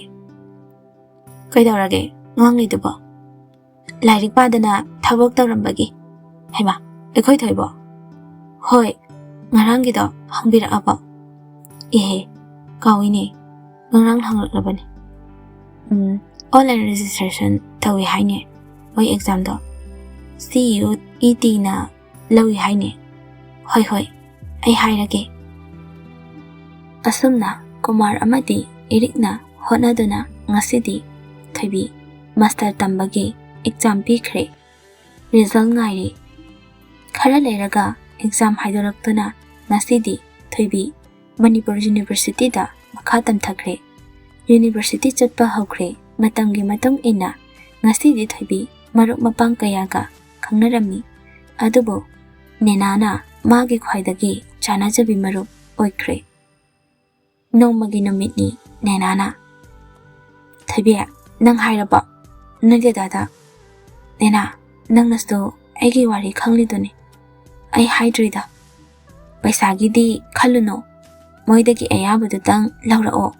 "ꯀꯩꯗꯧꯔꯒꯦ ꯉꯥꯡꯂꯤꯗꯨꯕꯣ?" "ꯂꯥꯏꯔꯤꯛ ꯄꯥꯗꯅ ꯊꯕꯛ ꯇꯧꯔꯝꯕꯒꯤ꯫" "ꯍꯩꯃꯥ, ꯑꯩꯈꯣꯏ ꯊꯣꯏꯕꯣ?" "ꯍꯣꯏ, ꯉꯔꯥꯡꯒꯤꯗꯣ ꯍꯪꯕꯤꯔꯛꯑꯕꯣ?" "ꯏꯍꯦ, ꯀꯥꯎꯏꯅꯦ, ꯉꯔꯥꯡ ꯍꯪꯂꯛꯂꯕꯅꯦ꯫ ꯎꯝ, ꯑꯣꯟꯂꯥꯏꯟ ꯔꯦꯖꯤꯁꯇ꯭ꯔꯦꯁꯟ ꯇꯧꯏ ꯍꯥꯏꯅꯦ, ꯃꯣꯏ ꯑꯦꯛꯖꯥꯝꯗꯣ꯫ ꯁꯤ ꯌꯨ ꯏ ꯇꯤꯅ ꯂꯧꯏ ꯍꯥꯏꯅꯦ꯫ "ꯍꯣꯏ, ꯍꯣꯏ, ꯑꯩ ꯍꯥꯏꯔꯒꯦ"꯫ ꯑꯁꯨꯝꯅ ꯀꯨꯃꯥꯔ ꯑꯃꯗꯤ ꯏꯔꯤꯛꯅ ꯍꯣꯠꯅꯗꯨꯅ ꯉꯁꯤꯗꯤ ꯊꯣꯏꯕꯤ ꯃꯥꯁꯇꯔ ꯇꯝꯕꯒꯤ ꯑꯦꯛꯖꯥꯝ ꯄꯤꯈ꯭ꯔꯦ꯫ ꯔꯤꯖꯜ ꯉꯥꯏꯔꯤ꯫ ꯈꯔ ꯂꯩꯔꯒ ꯑꯦꯛꯖꯥꯝ ꯍꯥꯏꯗꯣꯔꯛꯇꯨꯅ ꯉꯁꯤꯗꯤ ꯊꯣꯏꯕꯤ ꯃꯅꯤꯄꯨꯔ ꯌꯨꯅꯤꯚꯔꯁꯤꯇꯤꯗ ꯃꯈꯥ ꯇꯝꯊꯈ꯭ꯔꯦ꯫ ꯌꯨꯅꯤꯚꯔꯁꯤꯇꯤ ꯆꯠꯄ ꯍꯧꯈ꯭ꯔꯦ꯫ ꯃꯇꯝꯒꯤ ꯃꯇꯨꯡ ꯏꯟꯅ ꯉꯁꯤꯗꯤ ꯊꯣꯏꯕꯤ ꯃꯔꯨꯞ ꯃꯄꯥꯡ ꯀꯌꯥꯒ ꯈꯪꯅꯔꯝꯃꯤ꯫ ꯑꯗꯨꯕꯨ ꯅꯦꯅꯥꯅ ꯃꯥꯒꯤ ꯈ꯭ꯋꯥꯏꯗꯒꯤ ꯆꯥꯟꯅꯖꯕꯤ ꯃꯔꯨꯞ ꯑꯣꯏꯈ꯭ꯔꯦ꯫ ꯅꯣꯡꯃꯒꯤ ꯅꯨꯃꯤꯠꯅꯤ꯫ ꯅꯦꯅꯥꯅ, "ꯊꯣꯏꯕꯤ, ꯅꯪ ꯍꯥꯏꯔꯕꯣ ꯅꯣꯏ ꯗꯗꯥꯗ?" "ꯅꯦꯅꯥ, ꯅꯪꯅꯁꯨ ꯑꯩꯒꯤ ꯋꯥꯔꯤ ꯈꯪꯂꯤꯗꯨꯅꯤ꯫ ꯑꯩ ꯍꯥꯏꯗ꯭ꯔꯤꯗ꯫ ꯄꯩꯁꯥꯒꯤꯗꯤ ꯈꯜꯂꯨꯅꯨ꯫ ꯃꯣꯏꯗꯒꯤ ꯑꯌꯥꯕꯗꯨꯇꯪ ꯂꯧꯔꯛꯑꯣ"꯫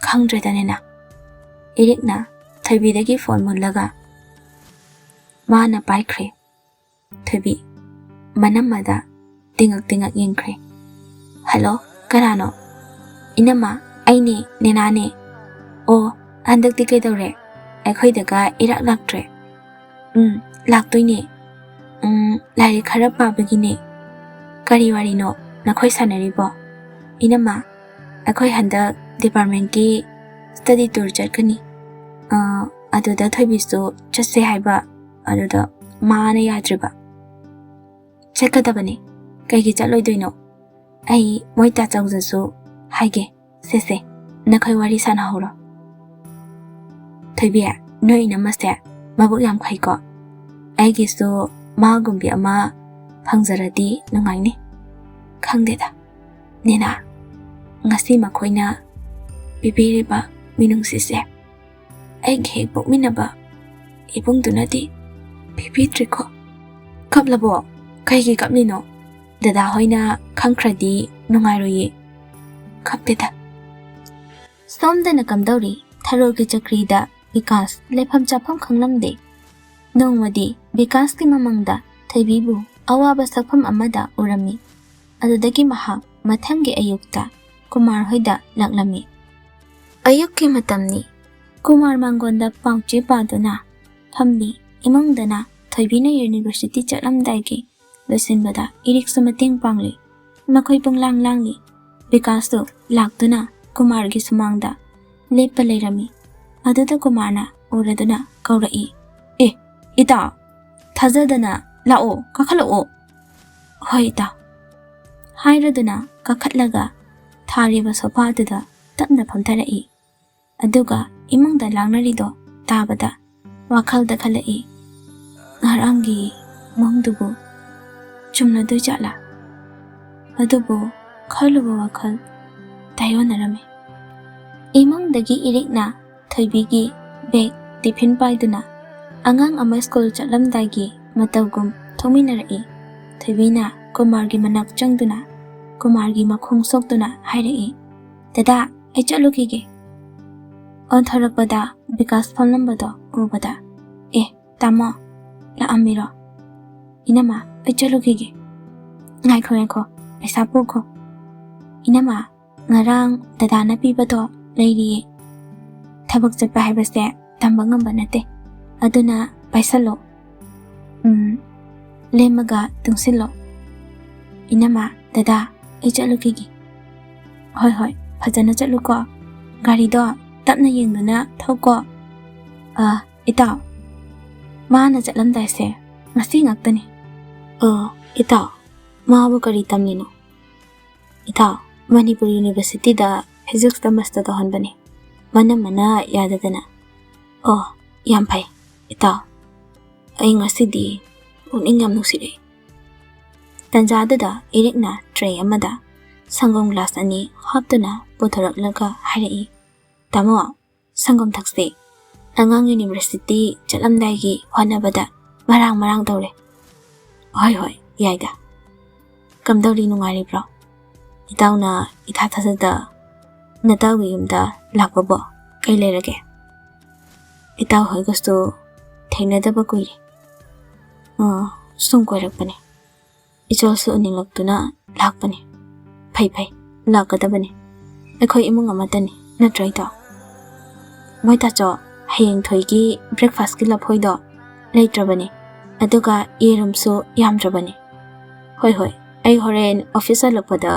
"ꯈꯪꯗ꯭ꯔꯦꯗ ꯅꯦꯅꯥ"꯫ ꯏꯔꯤꯛꯅ ꯊꯣꯏꯕꯤꯗꯒꯤ ꯐꯣꯟ ꯃꯨꯜꯂꯒ ꯃꯥꯅ ꯄꯥꯏꯈ꯭ꯔꯦ꯫ ꯊꯣꯏꯕꯤ ꯃꯅꯝꯃꯗ ꯇꯤꯡꯉꯛ ꯇꯤꯡꯉꯛ ꯌꯦꯡꯈ꯭ꯔꯦ꯫ "ꯍꯜꯂꯣ, ꯀꯅꯥꯅꯣ?" "ꯏꯅꯝꯃ, ꯑꯩꯅꯦ, ꯅꯦꯅꯥꯅꯦ"꯫ "ꯑꯣ, ꯍꯟꯗꯛꯇꯤ ꯀꯩꯗꯧꯔꯦ? ꯑꯩꯈꯣꯏꯗꯒ ꯏꯔꯥꯛ ꯂꯥꯛꯇ꯭ꯔꯦ"꯫ "ꯎꯝ, ꯂꯥꯛꯇꯣꯏꯅꯦ꯫ ꯎꯝ, ꯂꯥꯏꯔꯤꯛ ꯈꯔ ꯄꯥꯕꯒꯤꯅꯦ"꯫ "ꯀꯔꯤ ꯋꯥꯔꯤꯅꯣ ꯅꯈꯣꯏ ꯁꯥꯟꯅꯔꯤꯕꯣ?" "ꯏꯅꯝꯃ, ꯑꯩꯈꯣꯏ ꯍꯟꯗꯛ ꯗꯤꯄꯥꯔꯠꯃꯦꯟꯀꯤ ꯁ꯭ꯇꯗꯤ ꯇꯨꯔ ꯆꯠꯀꯅꯤ꯫ ꯑ, ꯑꯗꯨꯗ ꯊꯣꯏꯕꯤꯁꯨ ꯆꯠꯁꯦ ꯍꯥꯏꯕ, ꯑꯗꯨꯗ ꯃꯥꯅ ꯌꯥꯗ꯭ꯔꯤꯕ"꯫ "ꯆꯠꯀꯗꯕꯅꯦ꯫ ꯀꯩꯒꯤ ꯆꯠꯂꯣꯏꯗꯣꯏꯅꯣ? ꯑꯩ ꯃꯣꯏ ꯇꯥꯆꯧꯗꯁꯨ ꯍꯥꯏꯒꯦ꯫ ꯁꯦ, ꯁꯦ, ꯅꯈꯣꯏ ꯋꯥꯔꯤ ꯁꯥꯟꯅꯍꯧꯔꯣ"꯫ "ꯊꯣꯏꯕꯤ, ꯅꯣꯏ ꯏꯅꯝꯃꯁꯦ ꯃꯕꯨꯛ ꯌꯥꯝ ꯐꯩꯀꯣ꯫ ꯑꯩꯒꯤꯁꯨ ꯃꯥꯒꯨꯝꯕꯤ ꯑꯃ ꯐꯪꯖꯔꯗꯤ ꯅꯨꯡꯉꯥꯏꯅꯤ"꯫ "ꯈꯪꯗꯦꯗ, ꯅꯦꯅꯥ, ꯉꯁꯤ ꯃꯈꯣꯏꯅ ꯄꯤꯕꯤꯔꯤꯕ ꯃꯤꯅꯨꯡꯁꯤꯁꯦ ꯑꯩꯒꯤ ꯍꯦꯛ ꯄꯣꯛꯃꯤꯟꯅꯕ ꯏꯕꯨꯡꯗꯨꯅꯗꯤ ꯄꯤꯕꯤꯗ꯭ꯔꯤꯀꯣ"꯫ "ꯀꯞꯂꯕꯣ? ꯀꯩꯒꯤ ꯀꯞꯂꯤꯅꯣ? ꯗꯗꯥ ꯍꯣꯏꯅ ꯈꯪꯈ꯭ꯔꯗꯤ ꯅꯨꯡꯉꯥꯏꯔꯣꯏꯌꯦ"꯫ "ꯀꯞꯇꯦꯗ"꯫ ꯁꯣꯝꯗꯅ ꯀꯝꯗꯧꯔꯤ? ꯊꯔꯣꯒꯤ ꯆꯀ꯭ꯔꯤꯗ ꯕꯤꯀꯥꯁ ꯂꯩꯐꯝ ꯆꯥꯐꯝ ꯈꯪꯂꯝꯗꯦ꯫ ꯅꯣꯡꯃꯗꯤ ꯕꯤꯀꯥꯁꯀꯤ ꯃꯃꯪꯗ ꯊꯣꯏꯕꯤꯕꯨ ꯑꯋꯥꯕ ꯁꯛꯐꯝ ꯑꯃꯗ ꯎꯔꯝꯃꯤ꯫ ꯑꯗꯨꯗꯒꯤ ꯃꯍꯥꯛ ꯃꯊꯪꯒꯤ ꯑꯌꯨꯛꯇ ꯀꯨꯃꯥꯔ ꯍꯣꯏꯗ ꯂꯥꯛꯂꯝꯃꯤ꯫ ꯑꯌꯨꯛꯀꯤ ꯃꯇꯝꯅꯤ꯫ ꯀꯨꯃꯥꯔ ꯃꯥꯡꯒꯣꯟꯗ ꯄꯥꯎꯆꯦ ꯄꯥꯗꯨꯅ ꯐꯝꯂꯤ꯫ ꯏꯃꯨꯡꯗꯅ ꯊꯣꯏꯕꯤꯅ ꯌꯨꯅꯤꯚꯔꯁꯤꯇꯤ ꯆꯠꯂꯝꯗꯥꯏꯒꯤ ꯂꯣꯏꯁꯤꯟꯕꯗ ꯏꯔꯤꯛꯁꯨ ꯃꯇꯦꯡ ꯄꯥꯡꯂꯤ꯫ ꯃꯈꯣꯏ ꯄꯨꯡꯂꯥꯡ ꯂꯥꯡꯂꯤ꯫ ꯕꯤꯀꯥꯁꯇꯨ ꯂꯥꯛꯇꯨꯅ ꯀꯨꯃꯥꯔꯒꯤ ꯁꯨꯃꯥꯡꯗ ꯂꯦꯞꯄ ꯂꯩꯔꯝꯃꯤ꯫ ꯑꯗꯨꯗ ꯀꯨꯃꯥꯔꯅ ꯎꯔꯗꯨꯅ ꯀꯧꯔꯛꯏ, "ꯑꯦ, ꯏꯇꯥ, ꯊꯥꯖꯗꯅ ꯂꯥꯛꯑꯣ, ꯀꯥꯈꯠꯂꯛꯑꯣ꯫" "ꯍꯣꯏ ꯏꯇꯥ," ꯍꯥꯏꯔꯗꯨꯅ ꯀꯥꯈꯠꯂꯒ ꯊꯥꯔꯤꯕ ꯁꯣꯐꯥꯗꯨꯗ ꯇꯞꯅ ꯐꯝꯊꯔꯛꯏ꯫ ꯑꯗꯨꯒ ꯏꯃꯨꯡꯗ ꯂꯥꯡꯅꯔꯤꯗꯣ ꯇꯥꯕꯗ ꯋꯥꯈꯜꯗ ꯈꯜꯂꯛꯏ, "ꯉꯔꯥꯡꯒꯤ ꯃꯪꯗꯨꯕꯨ ꯆꯨꯝꯂꯗꯣꯏ ꯖꯥꯠꯂꯥ?" ꯑꯗꯨꯕꯨ ꯈꯜꯂꯨꯕ ꯋꯥꯈꯜ ꯇꯥꯏꯑꯣꯟꯅꯔꯝꯃꯤ꯫ ꯏꯃꯨꯡꯗꯒꯤ ꯏꯔꯤꯛꯅ ꯊꯣꯏꯕꯤꯒꯤ ꯕꯦꯒ ꯇꯤꯐꯤꯟ ꯄꯥꯏꯗꯨꯅ ꯑꯉꯥꯡ ꯑꯃ ꯁ꯭ꯀꯨꯜ ꯆꯠꯂꯝꯗꯥꯏꯒꯤ ꯃꯇꯧꯒꯨꯝ ꯊꯣꯛꯃꯤꯟꯅꯔꯛꯏ꯫ ꯊꯣꯏꯕꯤꯅ ꯀꯨꯃꯥꯔꯒꯤ ꯃꯅꯥꯛ ꯆꯪꯗꯨꯅ ꯀꯨꯃꯥꯔꯒꯤ ꯃꯈꯣꯡ ꯁꯣꯛꯇꯨꯅ ꯍꯥꯏꯔꯛꯏ, "ꯗꯗꯥ, ꯑꯩ ꯆꯠꯂꯨꯈꯤꯒꯦ꯫" ꯑꯣꯟꯊꯣꯔꯛꯄꯗ ꯕꯤꯀꯥꯁ ꯐꯝꯂꯝꯕꯗꯣ ꯎꯕꯗ, "ꯑꯦ, ꯇꯥꯃꯣ, ꯂꯥꯛꯑꯝꯃꯤꯔꯣ? ꯏꯅꯝꯃ, ꯑꯩ ꯆꯠꯂꯨꯈꯤꯒꯦ꯫" "ꯉꯥꯏꯈꯣ, ꯉꯥꯏꯈꯣ, ꯄꯩꯁꯥ ꯄꯨꯈꯣ꯫" "ꯏꯅꯝꯃ, ꯉꯔꯥꯡ ꯗꯗꯥꯅ ꯄꯤꯕꯗꯣ ꯂꯩꯔꯤꯌꯦ꯫ ꯊꯕꯛ ꯆꯠꯄ ꯍꯥꯏꯕꯁꯦ ꯇꯝꯕ ꯉꯝꯕ ꯅꯠꯇꯦ꯫ ꯑꯗꯨꯅ ꯄꯥꯏꯁꯜꯂꯣ꯫ ꯎꯝ, ꯂꯦꯝꯃꯒ ꯇꯨꯡꯁꯤꯜꯂꯣ꯫" "ꯏꯅꯝꯃ, ꯗꯗꯥ, ꯑꯩ ꯆꯠꯂꯨꯈꯤꯒꯦ꯫" "ꯍꯣꯏ, ꯍꯣꯏ, ꯐꯖꯅ ꯆꯠꯂꯨꯀꯣ꯫ ꯒꯥꯔꯤꯗꯣ ꯇꯞꯅ ꯌꯦꯡꯗꯨꯅ ꯊꯧꯀꯣ꯫" "ꯑ, ꯏꯇꯥꯎ, ꯃꯥꯅ ꯆꯠꯂꯝꯗꯥꯏꯁꯦ ꯉꯁꯤ ꯉꯥꯛꯇꯅꯤ꯫" "ꯑ, ꯏꯇꯥꯎ, ꯃꯥꯕꯨ ꯀꯔꯤ ꯇꯝꯂꯤꯅꯣ?" "ꯏꯇꯥꯎ, ꯃꯅꯤꯄꯨꯔ ꯌꯨꯅꯤꯚꯔꯁꯤꯇꯤꯗ ꯐꯤꯖꯤꯛꯁꯇ ꯃꯥꯁꯇꯔ ꯇꯧꯍꯟꯕꯅꯤ꯫ ꯃꯅꯝꯃꯅ ꯌꯥꯗꯗꯅ꯫" "ꯑꯣ, ꯌꯥꯝ ꯐꯩ, ꯏꯇꯥꯎ꯫ ꯑꯩ ꯉꯁꯤꯗꯤ ꯄꯨꯛꯅꯤꯡ ꯌꯥꯝ ꯅꯨꯡꯁꯤꯔꯛꯏ꯫" ꯇꯟꯖꯥꯗꯨꯗ ꯏꯔꯤꯛꯅ ꯇ꯭ꯔꯦ ꯑꯃꯗ ꯁꯪꯒꯣꯝ ꯒ꯭ꯂꯥꯁ ꯑꯅꯤ ꯍꯥꯞꯇꯨꯅ ꯄꯨꯊꯣꯔꯛꯂꯒ ꯍꯥꯏꯔꯛꯏ, "ꯇꯥꯃꯣ, ꯁꯪꯒꯣꯝ ꯊꯛꯁꯦ꯫ ꯑꯉꯥꯡ ꯌꯨꯅꯤꯚꯔꯁꯤꯇꯤ ꯆꯠꯂꯝꯗꯥꯏꯒꯤ ꯍꯣꯠꯅꯕꯗ ꯃꯔꯥꯡ ꯃꯔꯥꯡ ꯇꯧꯔꯦ꯫" "ꯍꯣꯏ, ꯍꯣꯏ, ꯌꯥꯏꯗ꯫ ꯀꯝꯗꯧꯔꯤ, ꯅꯨꯡꯉꯥꯏꯔꯤꯕ꯭ꯔꯣ? ꯏꯇꯥꯎꯅ ꯏꯊꯥ ꯊꯥꯖꯗ ꯅꯇꯥꯎꯒꯤ ꯌꯨꯝꯗ ꯂꯥꯛꯄꯕꯣ? ꯀꯩ ꯂꯩꯔꯒꯦ? ꯏꯇꯥꯎ ꯍꯣꯏꯒꯁꯨ ꯊꯦꯡꯅꯗꯕ ꯀꯨꯏꯔꯦ꯫ ꯑ, ꯁꯨꯝ ꯀꯣꯏꯔꯛꯄꯅꯦ꯫ ꯏꯆꯜꯁꯨ ꯎꯅꯤꯡꯂꯛꯇꯨꯅ ꯂꯥꯛꯄꯅꯦ꯫" "ꯐꯩ, ꯐꯩ, ꯂꯥꯛꯀꯗꯕꯅꯦ꯫ ꯑꯩꯈꯣꯏ ꯏꯃꯨꯡ ꯑꯃꯠꯇꯅꯤ, ꯅꯠꯇ꯭ꯔꯣ ꯏꯇꯥꯎ? ꯃꯣꯏ ꯇꯥꯆꯧ, ꯍꯌꯦꯡ ꯊꯣꯏꯒꯤ ꯕ꯭ꯔꯦꯛꯐꯥꯁꯀꯤ ꯂꯐꯣꯏꯗꯣ ꯂꯩꯇ꯭ꯔꯕꯅꯦ, ꯑꯗꯨꯒ ꯌꯦꯔꯨꯝꯁꯨ ꯌꯥꯝꯗ꯭ꯔꯕꯅꯦ꯫ "ꯍꯣꯏ, ꯍꯣꯏ, ꯑꯩ ꯍꯣꯔꯦꯟ ꯑꯣꯐꯤꯁ ꯍꯜꯂꯛꯄꯗ,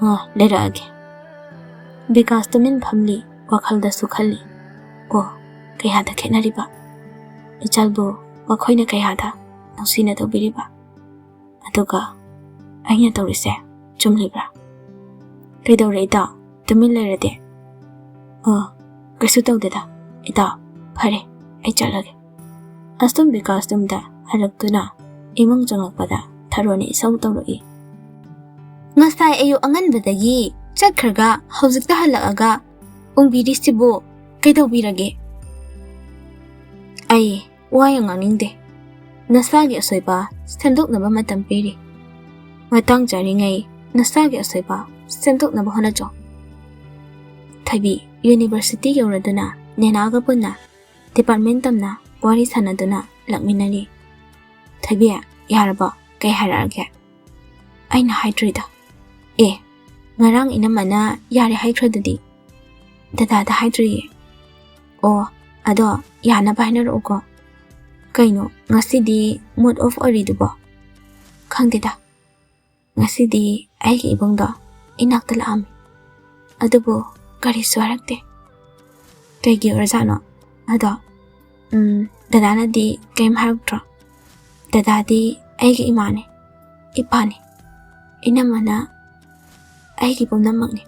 ꯑ, ꯂꯩꯔꯛꯑꯒꯦ"꯫ ꯕꯤꯀꯥꯁ ꯇꯨꯃꯤꯟ ꯐꯝꯂꯤ, ꯋꯥꯈꯜꯗꯁꯨ ꯈꯜꯂꯤ, "ꯑꯣ, ꯀꯌꯥꯗ ꯈꯦꯠꯅꯔꯤꯕ? ꯏꯆꯜꯕꯨ ꯃꯈꯣꯏꯅ ꯀꯌꯥꯗ ꯅꯨꯡꯁꯤꯅ ꯇꯧꯕꯤꯔꯤꯕ? ꯑꯗꯨꯒ ꯑꯩꯅ ꯇꯧꯔꯤꯁꯦ ꯆꯨꯝꯂꯤꯕ꯭ꯔꯥ?" "ꯀꯩꯗꯧꯔꯦ ꯏꯇꯥꯎ? ꯇꯨꯃꯤꯟ ꯂꯩꯔꯗꯤ?" "ꯑꯣ, ꯀꯩꯁꯨ ꯇꯧꯗꯦꯗ ꯏꯇꯥꯎ꯫ ꯐꯔꯦ, ꯑꯩ ꯆꯠꯂꯒꯦ"꯫ ꯑꯁꯨꯝ ꯕꯤꯀꯥꯁ ꯌꯨꯝꯗ ꯍꯜꯂꯛꯇꯨꯅ ꯏꯃꯨꯡ ꯆꯪꯂꯛꯄꯗ ꯊꯔꯣꯅ ꯏꯁꯧ ꯇꯧꯔꯛꯏ꯫ "ꯉꯁꯥꯏ ꯑꯌꯨꯛ ꯑꯉꯟꯕꯗꯒꯤ ꯆꯠꯈ꯭ꯔꯒ ꯍꯧꯖꯤꯛꯇ ꯍꯜꯂꯛꯑꯒ ꯎꯪꯕꯤꯔꯤꯁꯤꯕꯨ ꯀꯩꯗꯧꯕꯤꯔꯒꯦ?" "ꯑꯩ ꯋꯥ ꯌꯥꯝ ꯉꯥꯡꯅꯤꯡꯗꯦ꯫ ꯅꯁꯥꯒꯤ ꯑꯁꯣꯏꯕ ꯁꯦꯝꯗꯣꯛꯅꯕ ꯃꯇꯝ ꯄꯤꯔꯤ꯫ ꯃꯇꯥꯡ ꯆꯥꯔꯤꯉꯩ ꯅꯁꯥꯒꯤ ꯑꯁꯣꯏꯕ ꯁꯦꯝꯗꯣꯛꯅꯕ ꯍꯣꯠꯅꯖꯧ꯫ ꯊꯣꯏꯕꯤ, ꯌꯨꯅꯤꯚꯔꯁꯤꯇꯤ ꯌꯧꯔꯗꯨꯅ ꯅꯦꯅꯥꯒ ꯄꯨꯟꯅ ꯗꯤꯄꯥꯔꯠꯃꯦꯟ ꯇꯝꯅ ꯋꯥꯔꯤ ꯁꯥꯟꯅꯗꯨꯅ ꯂꯥꯛꯃꯤꯟꯅꯔꯤ꯫ ꯊꯣꯏꯕꯤ, ꯌꯥꯔꯕꯣ? ꯀꯩ ꯍꯥꯏꯔꯛꯑꯒꯦ?" "ꯑꯩꯅ ꯍꯥꯏꯗ꯭ꯔꯤꯗ"꯫ "ꯑꯦ, ꯉꯔꯥꯡ ꯏꯅꯝꯃꯅ ꯌꯥꯔꯦ ꯍꯥꯏꯈ꯭ꯔꯗꯨꯗꯤ?" "ꯗꯗꯥꯗ ꯍꯥꯏꯗ꯭ꯔꯤꯌꯦ"꯫ "ꯑꯣ, ꯑꯗꯣ ꯌꯥꯅꯕ ꯍꯥꯏꯅꯔꯛꯎꯀꯣ"꯫ "ꯀꯩꯅꯣ, ꯉꯁꯤꯗꯤ ꯃꯨꯗ ꯑꯣꯐ ꯑꯣꯏꯔꯤꯗꯨꯕꯣ?" "ꯈꯪꯗꯦꯗ, ꯉꯁꯤꯗꯤ ꯑꯩꯒꯤ ꯏꯕꯨꯡꯗꯣ ꯏꯅꯥꯛꯇ ꯂꯥꯛꯑꯝꯃꯤ꯫ ꯑꯗꯨꯕꯨ ꯀꯔꯤꯁꯨ ꯍꯥꯏꯔꯛꯇꯦ꯫ ꯀꯩꯒꯤ ꯑꯣꯏꯔꯖꯥꯠꯅꯣ? ꯑꯗꯣ, ꯎꯝ, ꯗꯗꯥꯅꯗꯤ ꯀꯩꯝ ꯍꯥꯏꯔꯛꯇ꯭ꯔꯣ? ꯗꯗꯥꯗꯤ ꯑꯩꯒꯤ ꯏꯃꯥꯅꯦ, ꯏꯄꯥꯅꯦ꯫ ꯏꯅꯝꯃꯅ ꯑꯩꯒꯤ ꯄꯨꯝꯅꯃꯛꯅꯤ"꯫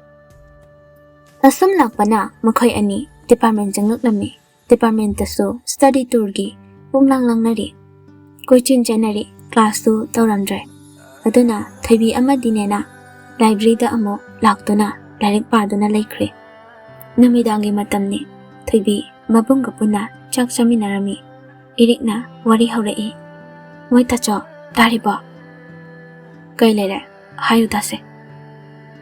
ꯑꯁꯨꯝ ꯂꯥꯛꯄꯅ ꯃꯈꯣꯏ ꯑꯅꯤ ꯗꯤꯄꯥꯔꯠꯃꯦꯟ ꯆꯪꯂꯛꯂꯝꯃꯤ꯫ ꯗꯤꯄꯥꯔꯠꯃꯦꯟꯇꯁꯨ ꯁ꯭ꯇꯗꯤ ꯇꯨꯔꯒꯤ ꯄꯨꯡꯂꯥꯡ ꯂꯥꯡꯅꯔꯤ꯫ ꯀꯣꯏꯆꯦꯟ ꯆꯦꯟꯅꯔꯤ, ꯀ꯭ꯂꯥꯁꯁꯨ ꯇꯧꯔꯝꯗ꯭ꯔꯦ꯫ ꯑꯗꯨꯅ ꯊꯣꯏꯕꯤ ꯑꯃꯗꯤ ꯅꯦꯅꯥ ꯂꯥꯏꯕ꯭ꯔꯦꯔꯤꯗ ꯑꯃꯨꯛ ꯂꯥꯛꯇꯨꯅ ꯂꯥꯏꯔꯤꯛ ꯄꯥꯗꯨꯅ ꯂꯩꯈ꯭ꯔꯦ꯫ ꯅꯨꯃꯤꯗꯥꯡꯒꯤ ꯃꯇꯝꯅꯤ꯫ ꯊꯣꯏꯕꯤ ꯃꯕꯨꯡꯒ ꯄꯨꯟꯅ ꯆꯥꯛ ꯆꯥꯃꯤꯟꯅꯔꯝꯃꯤ꯫ ꯏꯔꯤꯛꯅ ꯋꯥꯔꯤ ꯍꯧꯔꯛꯏ꯫ "ꯃꯣꯏ ꯇꯥꯆꯧ, ꯇꯥꯔꯤꯕꯣ?" "ꯀꯩ ꯂꯩꯔꯦ? ꯍꯥꯏꯌꯨ ꯇꯥꯁꯦ"꯫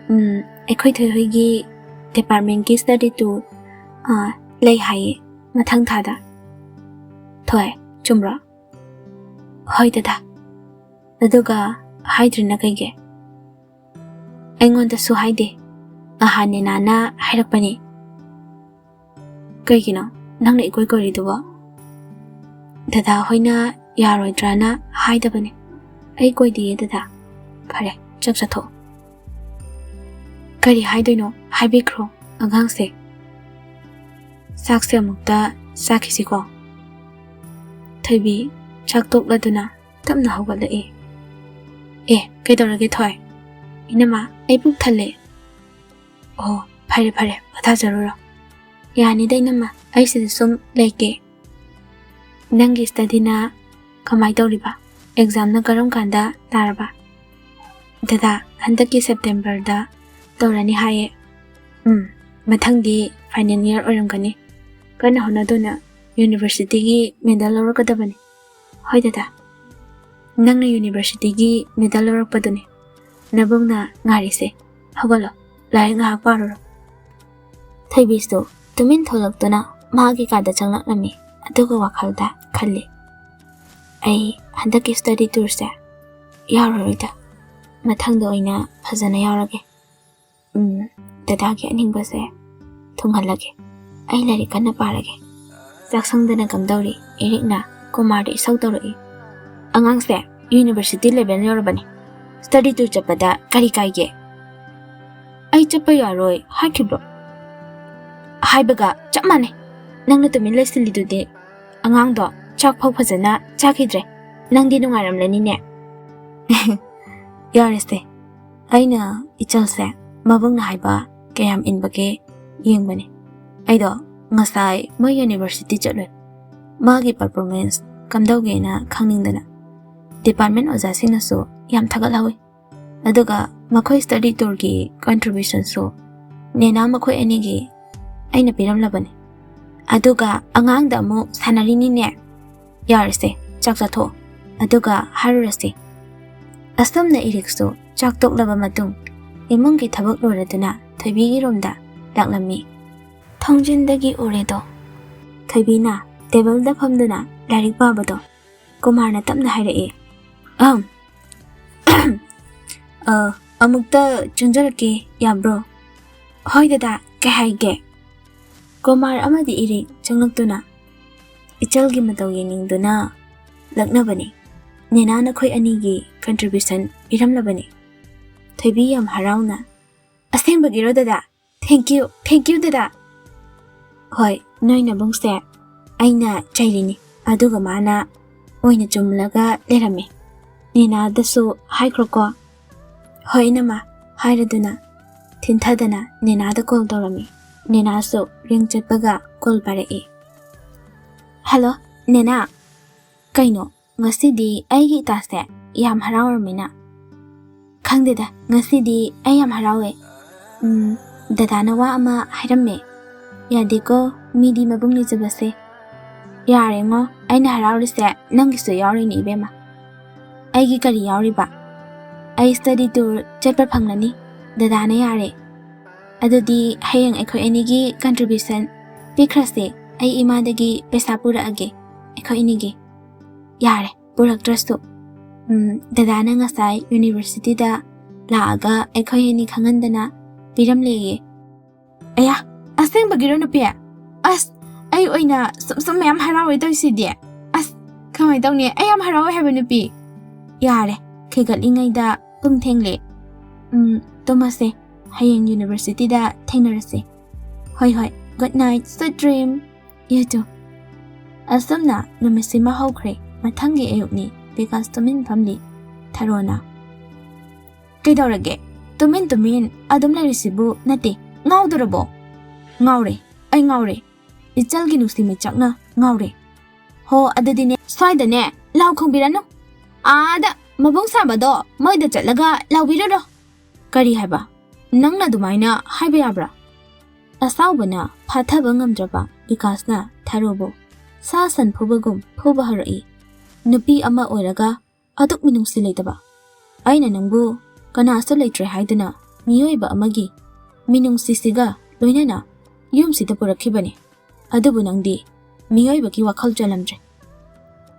"ꯎꯝ, ꯑꯩꯈꯣꯏ ꯊꯣꯏꯍꯣꯏꯒꯤ ꯗꯤꯄꯥꯔꯠꯃꯦꯟꯒꯤ ꯁ꯭ꯇꯗꯤ ꯇꯨꯔ, ꯑꯥ, ꯂꯩ ꯍꯥꯏꯌꯦ ꯃꯊꯪ ꯊꯥꯗ"꯫ "ꯊꯣꯏ, ꯆꯨꯝꯕ꯭ꯔꯣ?" "ꯍꯣꯏ ꯗꯗꯥ꯫ ꯑꯗꯨꯒ ꯍꯥꯏꯗ꯭ꯔꯤꯅ ꯀꯩꯒꯤ?" "ꯑꯩꯉꯣꯟꯗꯁꯨ ꯍꯥꯏꯗꯦ꯫ ꯅꯍꯥꯟ ꯅꯦꯅꯥꯅ ꯍꯥꯏꯔꯛꯄꯅꯦ"꯫ "ꯀꯩꯒꯤꯅꯣ ꯅꯪꯅ ꯏꯀꯣꯏ ꯀꯣꯏꯔꯤꯗꯨꯕꯣ?" "ꯗꯗꯥ ꯍꯣꯏꯅ ꯌꯥꯔꯣꯏꯗ꯭ꯔꯥꯅ ꯍꯥꯏꯗꯕꯅꯦ꯫ ꯑꯩ ꯀꯣꯏꯗꯤꯌꯦ ꯗꯗꯥ꯫ ꯐꯔꯦ, ꯆꯥꯛ ꯆꯥꯊꯣꯛꯑꯣ꯫ ꯀꯔꯤ ꯍꯥꯏꯗꯣꯏꯅꯣ ꯍꯥꯏꯕꯤꯈ꯭ꯔꯣ ꯑꯉꯥꯡꯁꯦ꯫ ꯆꯥꯛꯁꯦ ꯑꯃꯨꯛꯇ ꯆꯥꯈꯤꯁꯤꯀꯣ꯫ ꯊꯣꯏꯕꯤ ꯆꯥꯛ ꯇꯣꯛꯂꯗꯨꯅ ꯇꯞꯅ ꯍꯧꯒꯠꯂꯛꯏ꯫ ꯑꯦ, ꯀꯩꯗꯧꯔꯒꯦ ꯊꯣꯏ? ꯏꯅꯝꯃ, ꯑꯩ ꯄꯨꯛ ꯊꯜꯂꯦ꯫ ꯑꯣ, ꯐꯔꯦ ꯐꯔꯦ, ꯄꯣꯊꯥꯖꯔꯨꯔꯣ꯫ ꯌꯥꯅꯤꯗ ꯏꯅꯝꯃ, ꯑꯩ ꯁꯤꯗ ꯁꯨꯝ ꯂꯩꯒꯦ꯫ ꯅꯪꯒꯤ studyꯅ ꯀꯃꯥꯏ ꯇꯧꯔꯤꯕ? Examꯅ ꯀꯔꯝ ꯀꯥꯟꯗ ꯇꯥꯔꯕ? ꯗꯗꯥ, ꯍꯟꯗꯛꯀꯤ Septemberꯗ ꯇꯧꯔꯅꯤ ꯍꯥꯏꯌꯦ꯫ ꯎꯝ, ꯃꯊꯪꯗꯤ final year ꯑꯣꯏꯔꯝꯒꯅꯤ꯫ ꯀꯟꯅ ꯍꯣꯠꯅꯗꯨꯅ universityꯒꯤ medal ꯂꯧꯔꯛꯀꯗꯕꯅꯤ꯫ ꯍꯣꯏ ꯗꯗꯥ, ꯅꯪꯅ universityꯒꯤ medal ꯂꯧꯔꯛꯄꯗꯨꯅꯤ ꯅꯕꯨꯡꯅ ꯉꯥꯏꯔꯤꯁꯦ꯫ ꯍꯧꯒꯠꯂꯣ, ꯂꯥꯏꯔꯤꯛ ꯉꯥꯏꯍꯥꯛ ꯄꯥꯔꯨꯔꯣ꯫ ꯊꯣꯏꯕꯤꯁꯨ ꯇꯨꯃꯤꯟ ꯊꯣꯛꯂꯛꯇꯨꯅ ꯃꯥꯒꯤ ꯀꯥꯗ ꯆꯪꯂꯛꯂꯝꯃꯤ꯫ ꯑꯗꯨꯒ ꯋꯥꯈꯜꯗ ꯈꯜꯂꯤ, "ꯑꯩ ꯍꯟꯗꯛꯀꯤ study tourꯁꯦ ꯌꯥꯎꯔꯔꯣꯏꯗ꯫ ꯃꯊꯪꯗ ꯑꯣꯏꯅ ꯐꯖꯅ ꯌꯥꯎꯔꯒꯦ꯫ ꯎꯝ, ꯗꯗꯥꯒꯤ ꯑꯅꯤꯡꯕꯁꯦ ꯊꯨꯡꯍꯜꯂꯒꯦ꯫ ꯑꯩ ꯂꯥꯏꯔꯤꯛ ꯀꯟꯅ ꯄꯥꯔꯒꯦ꯫" ꯆꯥꯛꯁꯪꯗꯅ ꯀꯝꯗꯧꯔꯤ? ꯏꯔꯤꯛꯅ ꯀꯨꯃꯥꯔꯗ ꯏꯁꯧ ꯇꯧꯔꯛꯏ꯫ "ꯑꯉꯥꯡꯁꯦ university level ꯌꯧꯔꯕꯅꯤ꯫ Study tour ꯆꯠꯄꯗ ꯀꯔꯤ ꯀꯥꯏꯒꯦ?" "ꯑꯩ ꯆꯠꯄ ꯌꯥꯔꯣꯏ ꯍꯥꯏꯈꯤꯕ꯭ꯔꯣ?" "ꯍꯥꯏꯕꯒ ꯆꯞ ꯃꯥꯟꯅꯩ꯫ ꯅꯪꯅ ꯇꯨꯃꯤꯟ ꯂꯩꯁꯤꯜꯂꯤꯗꯨꯗꯤ꯫ ꯑꯉꯥꯡꯗꯣ ꯆꯥꯛ ꯐꯥꯎ ꯐꯖꯅ ꯆꯥꯈꯤꯗ꯭ꯔꯦ꯫ ꯅꯪꯗꯤ ꯅꯨꯡꯉꯥꯏꯔꯝꯂꯅꯤꯅꯦ꯫" "ꯌꯥꯔꯦꯁꯦ꯫ ꯑꯩꯅ ꯏꯆꯜꯁꯦ ꯃꯕꯨꯡꯅ ꯍꯥꯏꯕ ꯀꯌꯥꯝ ꯏꯟꯕꯒꯦ ꯌꯦꯡꯕꯅꯦ꯫ ꯑꯩꯗꯣ ꯉꯁꯥꯏ ꯃꯣꯏ university ꯆꯠꯂꯨꯏ꯫ ꯃꯥꯒꯤ performance ꯀꯝꯗꯧꯒꯦꯅ ꯈꯪꯅꯤꯡꯗꯅ꯫ Department ꯑꯣꯖꯥꯁꯤꯡꯅꯁꯨ ꯌꯥꯝ ꯊꯥꯒꯠꯍꯧꯋꯤ꯫ ꯑꯗꯨꯒ ꯃꯈꯣꯏ study tourꯒꯤ contributionꯁꯨ ꯅꯦꯅꯥ ꯃꯈꯣꯏ ꯑꯅꯤꯒꯤ ꯑꯩꯅ ꯄꯤꯔꯝꯂꯕꯅꯤ꯫ ꯑꯗꯨꯒ ꯑꯉꯥꯡꯗ ꯑꯃꯨꯛ ꯁꯥꯟꯅꯔꯤꯅꯤꯅꯦ꯫ ꯌꯥꯔꯦꯁꯦ, ꯆꯥꯛ ꯆꯥꯊꯣꯛꯑꯣ꯫ ꯑꯗꯨꯒ ꯍꯥꯏꯔꯨꯔꯁꯤ꯫" ꯑꯁꯨꯝꯅ ꯏꯔꯤꯛꯁꯨ ꯆꯥꯛ ꯇꯣꯛꯂꯕ ꯃꯇꯨꯡ ꯏꯃꯨꯡꯒꯤ ꯊꯕꯛ ꯂꯣꯏꯔꯗꯨꯅ ꯊꯣꯏꯕꯤꯒꯤ ꯔꯨꯝꯗ ꯂꯥꯛꯂꯝꯃꯤ꯫ ꯊꯣꯡꯖꯤꯟꯗꯒꯤ ꯎꯔꯦꯗꯣ꯫ ꯊꯣꯏꯕꯤꯅ ꯇꯦꯕꯜꯗ ꯐꯝꯗꯨꯅ ꯂꯥꯏꯔꯤꯛ ꯄꯥꯕꯗꯣ ꯀꯨꯃꯥꯔꯅ ꯇꯞꯅ ꯍꯥꯏꯔꯛꯏ꯫ "ꯑꯝ, ꯑ, ꯑꯃꯨꯛꯇ ꯆꯪꯖꯔꯛꯀꯦ ꯌꯥꯕ꯭ꯔꯣ?" "ꯍꯣꯏ ꯗꯗꯥ, ꯀꯩ ꯍꯥꯏꯒꯦ?" ꯀꯨꯃꯥꯔ ꯑꯃꯗꯤ ꯏꯔꯤꯛ ꯆꯪꯂꯛꯇꯨꯅ ꯏꯆꯜꯒꯤ ꯃꯇꯧ ꯌꯦꯡꯅꯤꯡꯗꯨꯅ ꯂꯛꯅꯕꯅꯤ꯫ ꯅꯦꯅꯥ ꯅꯈꯣꯏ ꯑꯅꯤꯒꯤ contribution ꯄꯤꯔꯝꯂꯕꯅꯤ꯫ ꯊꯣꯏꯕꯤ ꯌꯥꯝ ꯍꯔꯥꯎꯅ, "ꯑꯁꯦꯡꯕꯒꯤꯔꯣ ꯗꯗꯥ? Thank you, thank you ꯗꯗꯥ꯫ ꯍꯣꯏ, ꯅꯣꯏ ꯅꯕꯨꯡꯁꯦ ꯑꯩꯅ ꯆꯩꯔꯤꯅꯤ, ꯑꯗꯨꯒ ꯃꯥꯅ ꯑꯣꯏꯅ ꯆꯨꯝꯂꯒ ꯂꯩꯔꯝꯃꯤ꯫ ꯅꯦꯅꯥꯗꯁꯨ ꯍꯥꯏꯈ꯭ꯔꯣꯀꯣ꯫" "ꯍꯣꯏ ꯏꯅꯝꯃ," ꯍꯥꯏꯔꯗꯨꯅ ꯊꯤꯟꯊꯗꯅ ꯅꯦꯅꯥꯗ call ꯇꯧꯔꯝꯃꯤ꯫ ꯅꯦꯅꯥꯁꯨ ring ꯆꯠꯄꯒ call ꯄꯥꯏꯔꯛꯏ꯫ "Hello, ꯅꯦꯅꯥ꯫ ꯀꯩꯅꯣ, ꯉꯁꯤꯗꯤ ꯑꯩꯒꯤ ꯏꯇꯥꯁꯦ ꯌꯥꯝ ꯍꯔꯥꯎꯔꯝꯃꯤꯅ?" "ꯈꯪꯗꯦꯗ, ꯉꯁꯤꯗꯤ ꯑꯩ ꯌꯥꯝ ꯍꯔꯥꯎꯋꯦ꯫ ꯎꯝ, ꯗꯗꯥꯅ ꯋꯥ ꯑꯃ ꯍꯥꯏꯔꯝꯃꯦ꯫ ꯌꯥꯗꯦꯀꯣ, ꯃꯤꯗꯤ ꯃꯕꯨꯡ ꯂꯩꯖꯕꯁꯦ꯫" "ꯌꯥꯔꯦꯉꯣ, ꯑꯩꯅ ꯍꯔꯥꯎꯔꯤꯁꯦ ꯅꯪꯒꯤꯁꯨ ꯌꯥꯎꯔꯤꯅꯦ ꯏꯕꯦꯝꯃ꯫" "ꯑꯩꯒꯤ ꯀꯔꯤ ꯌꯥꯎꯔꯤꯕ?" "ꯑꯩ study tour ꯆꯠꯄ ꯐꯪꯂꯅꯤ, ꯗꯗꯥꯅ ꯌꯥꯔꯦ꯫" "ꯑꯗꯨꯗꯤ ꯍꯌꯦꯡ ꯑꯩꯈꯣꯏ ꯑꯅꯤꯒꯤ contribution ꯄꯤꯈ꯭ꯔꯁꯦ꯫ ꯑꯩ ꯏꯃꯥꯗꯒꯤ ꯄꯩꯁꯥ ꯄꯨꯔꯛꯑꯒꯦ ꯑꯩꯈꯣꯏ ꯑꯅꯤꯒꯤ꯫" "ꯌꯥꯔꯦ, ꯄꯨꯔꯛꯇ꯭ꯔꯁꯨ꯫ ꯎꯝ, ꯗꯗꯥꯅ ꯉꯁꯥꯏ universityꯗ ꯂꯥꯛꯑꯒ ꯑꯩꯈꯣꯏ ꯑꯅꯤ ꯈꯪꯍꯟꯗꯅ ꯄꯤꯔꯝꯂꯦꯌꯦ꯫" "ꯑꯌꯥ, ꯑꯁꯦꯡꯕꯒꯤꯔꯣ ꯅꯨꯄꯤ? ꯑꯁ, ꯑꯩ ꯑꯣꯏꯅ ꯁꯨꯝ ꯁꯨꯝ ꯃꯌꯥꯝ ꯍꯔꯥꯎꯋꯦ ꯇꯧꯔꯤꯁꯤꯗꯤ꯫ ꯑꯁ, ꯀꯃꯥꯏꯅ ꯇꯧꯅꯤ? ꯑꯩ ꯌꯥꯝ ꯍꯔꯥꯎꯋꯦ ꯍꯥꯏꯕ ꯅꯨꯄꯤ꯫" "ꯌꯥꯔꯦ, ꯈꯤꯒꯠꯂꯤꯉꯩꯗ ꯄꯨꯡ ꯊꯦꯡꯂꯦ꯫ ꯎꯝ, ꯇꯨꯝꯃꯁꯦ꯫ ꯍꯌꯦꯡ universityꯗ ꯊꯦꯡꯅꯔꯁꯦ꯫" "ꯍꯣꯏ, ꯍꯣꯏ꯫ Good night, sweet dream꯫ You too꯫" ꯑꯁꯨꯝꯅ ꯅꯨꯃꯤꯠꯁꯤꯃ ꯍꯧꯈ꯭ꯔꯦ꯫ ꯃꯊꯪꯒꯤ ꯑꯌꯨꯛꯅꯤ꯫ ꯕꯤꯀꯥꯁ ꯇꯨꯃꯤꯟ ꯐꯝꯂꯤ꯫ ꯊꯔꯣꯅ, "ꯀꯩꯗꯧꯔꯒꯦ? ꯇꯨꯃꯤꯟ ꯇꯨꯃꯤꯟ ꯑꯗꯨꯝ ꯂꯩꯔꯤꯁꯤꯕꯨ ꯅꯠꯇꯦ꯫ ꯉꯥꯎꯗꯣꯔꯕꯣ?" "ꯉꯥꯎꯔꯦ꯫ ꯑꯩ ꯉꯥꯎꯔꯦ꯫ ꯏꯆꯜꯒꯤ ꯅꯨꯡꯁꯤ ꯃꯩꯆꯥꯛꯅ ꯉꯥꯎꯔꯦ꯫" "ꯍꯣ, ꯑꯗꯨꯗꯤꯅꯦ, ꯁ꯭ꯋꯥꯏꯗꯅꯦ ꯂꯥꯎ ꯈꯣꯡꯕꯤꯔꯅꯨ꯫ ꯑꯥꯗ ꯃꯕꯨꯡ ꯁꯥꯕꯗꯣ ꯃꯣꯏꯗ ꯆꯠꯂꯒ ꯂꯥꯎꯕꯤꯔꯨꯔꯣ꯫" "ꯀꯔꯤ ꯍꯥꯏꯕ? ꯅꯪꯅ ꯑꯗꯨꯃꯥꯏꯅ ꯍꯥꯏꯕ ꯌꯥꯕ꯭ꯔꯥ?" ꯑꯁꯥꯎꯕꯅ ꯐꯥꯊꯕ ꯉꯝꯗ꯭ꯔꯕ ꯕꯤꯀꯥꯁꯅ ꯊꯔꯣꯕꯨ ꯁꯥ ꯁꯟ ꯐꯨꯕꯒꯨꯝ ꯐꯨꯕ ꯍꯧꯔꯛꯏ꯫ "ꯅꯨꯄꯤ ꯑꯃ ꯑꯣꯏꯔꯒ ꯑꯗꯨꯛ ꯃꯤꯅꯨꯡꯁꯤ ꯂꯩꯇꯕ? ꯑꯩꯅ ꯅꯪꯕꯨ ꯀꯅꯥꯁꯨ ꯂꯩꯇ꯭ꯔꯦ ꯍꯥꯏꯗꯨꯅ ꯃꯤꯑꯣꯏꯕ ꯑꯃꯒꯤ ꯃꯤꯅꯨꯡꯁꯤꯁꯤꯒ ꯂꯣꯏꯅꯅ ꯌꯨꯝꯁꯤꯗ ꯄꯨꯔꯛꯈꯤꯕꯅꯤ꯫ ꯑꯗꯨꯕꯨ ꯅꯪꯗꯤ ꯃꯤꯑꯣꯏꯕꯒꯤ ꯋꯥꯈꯜ ꯆꯦꯜꯂꯝꯗ꯭ꯔꯦ꯫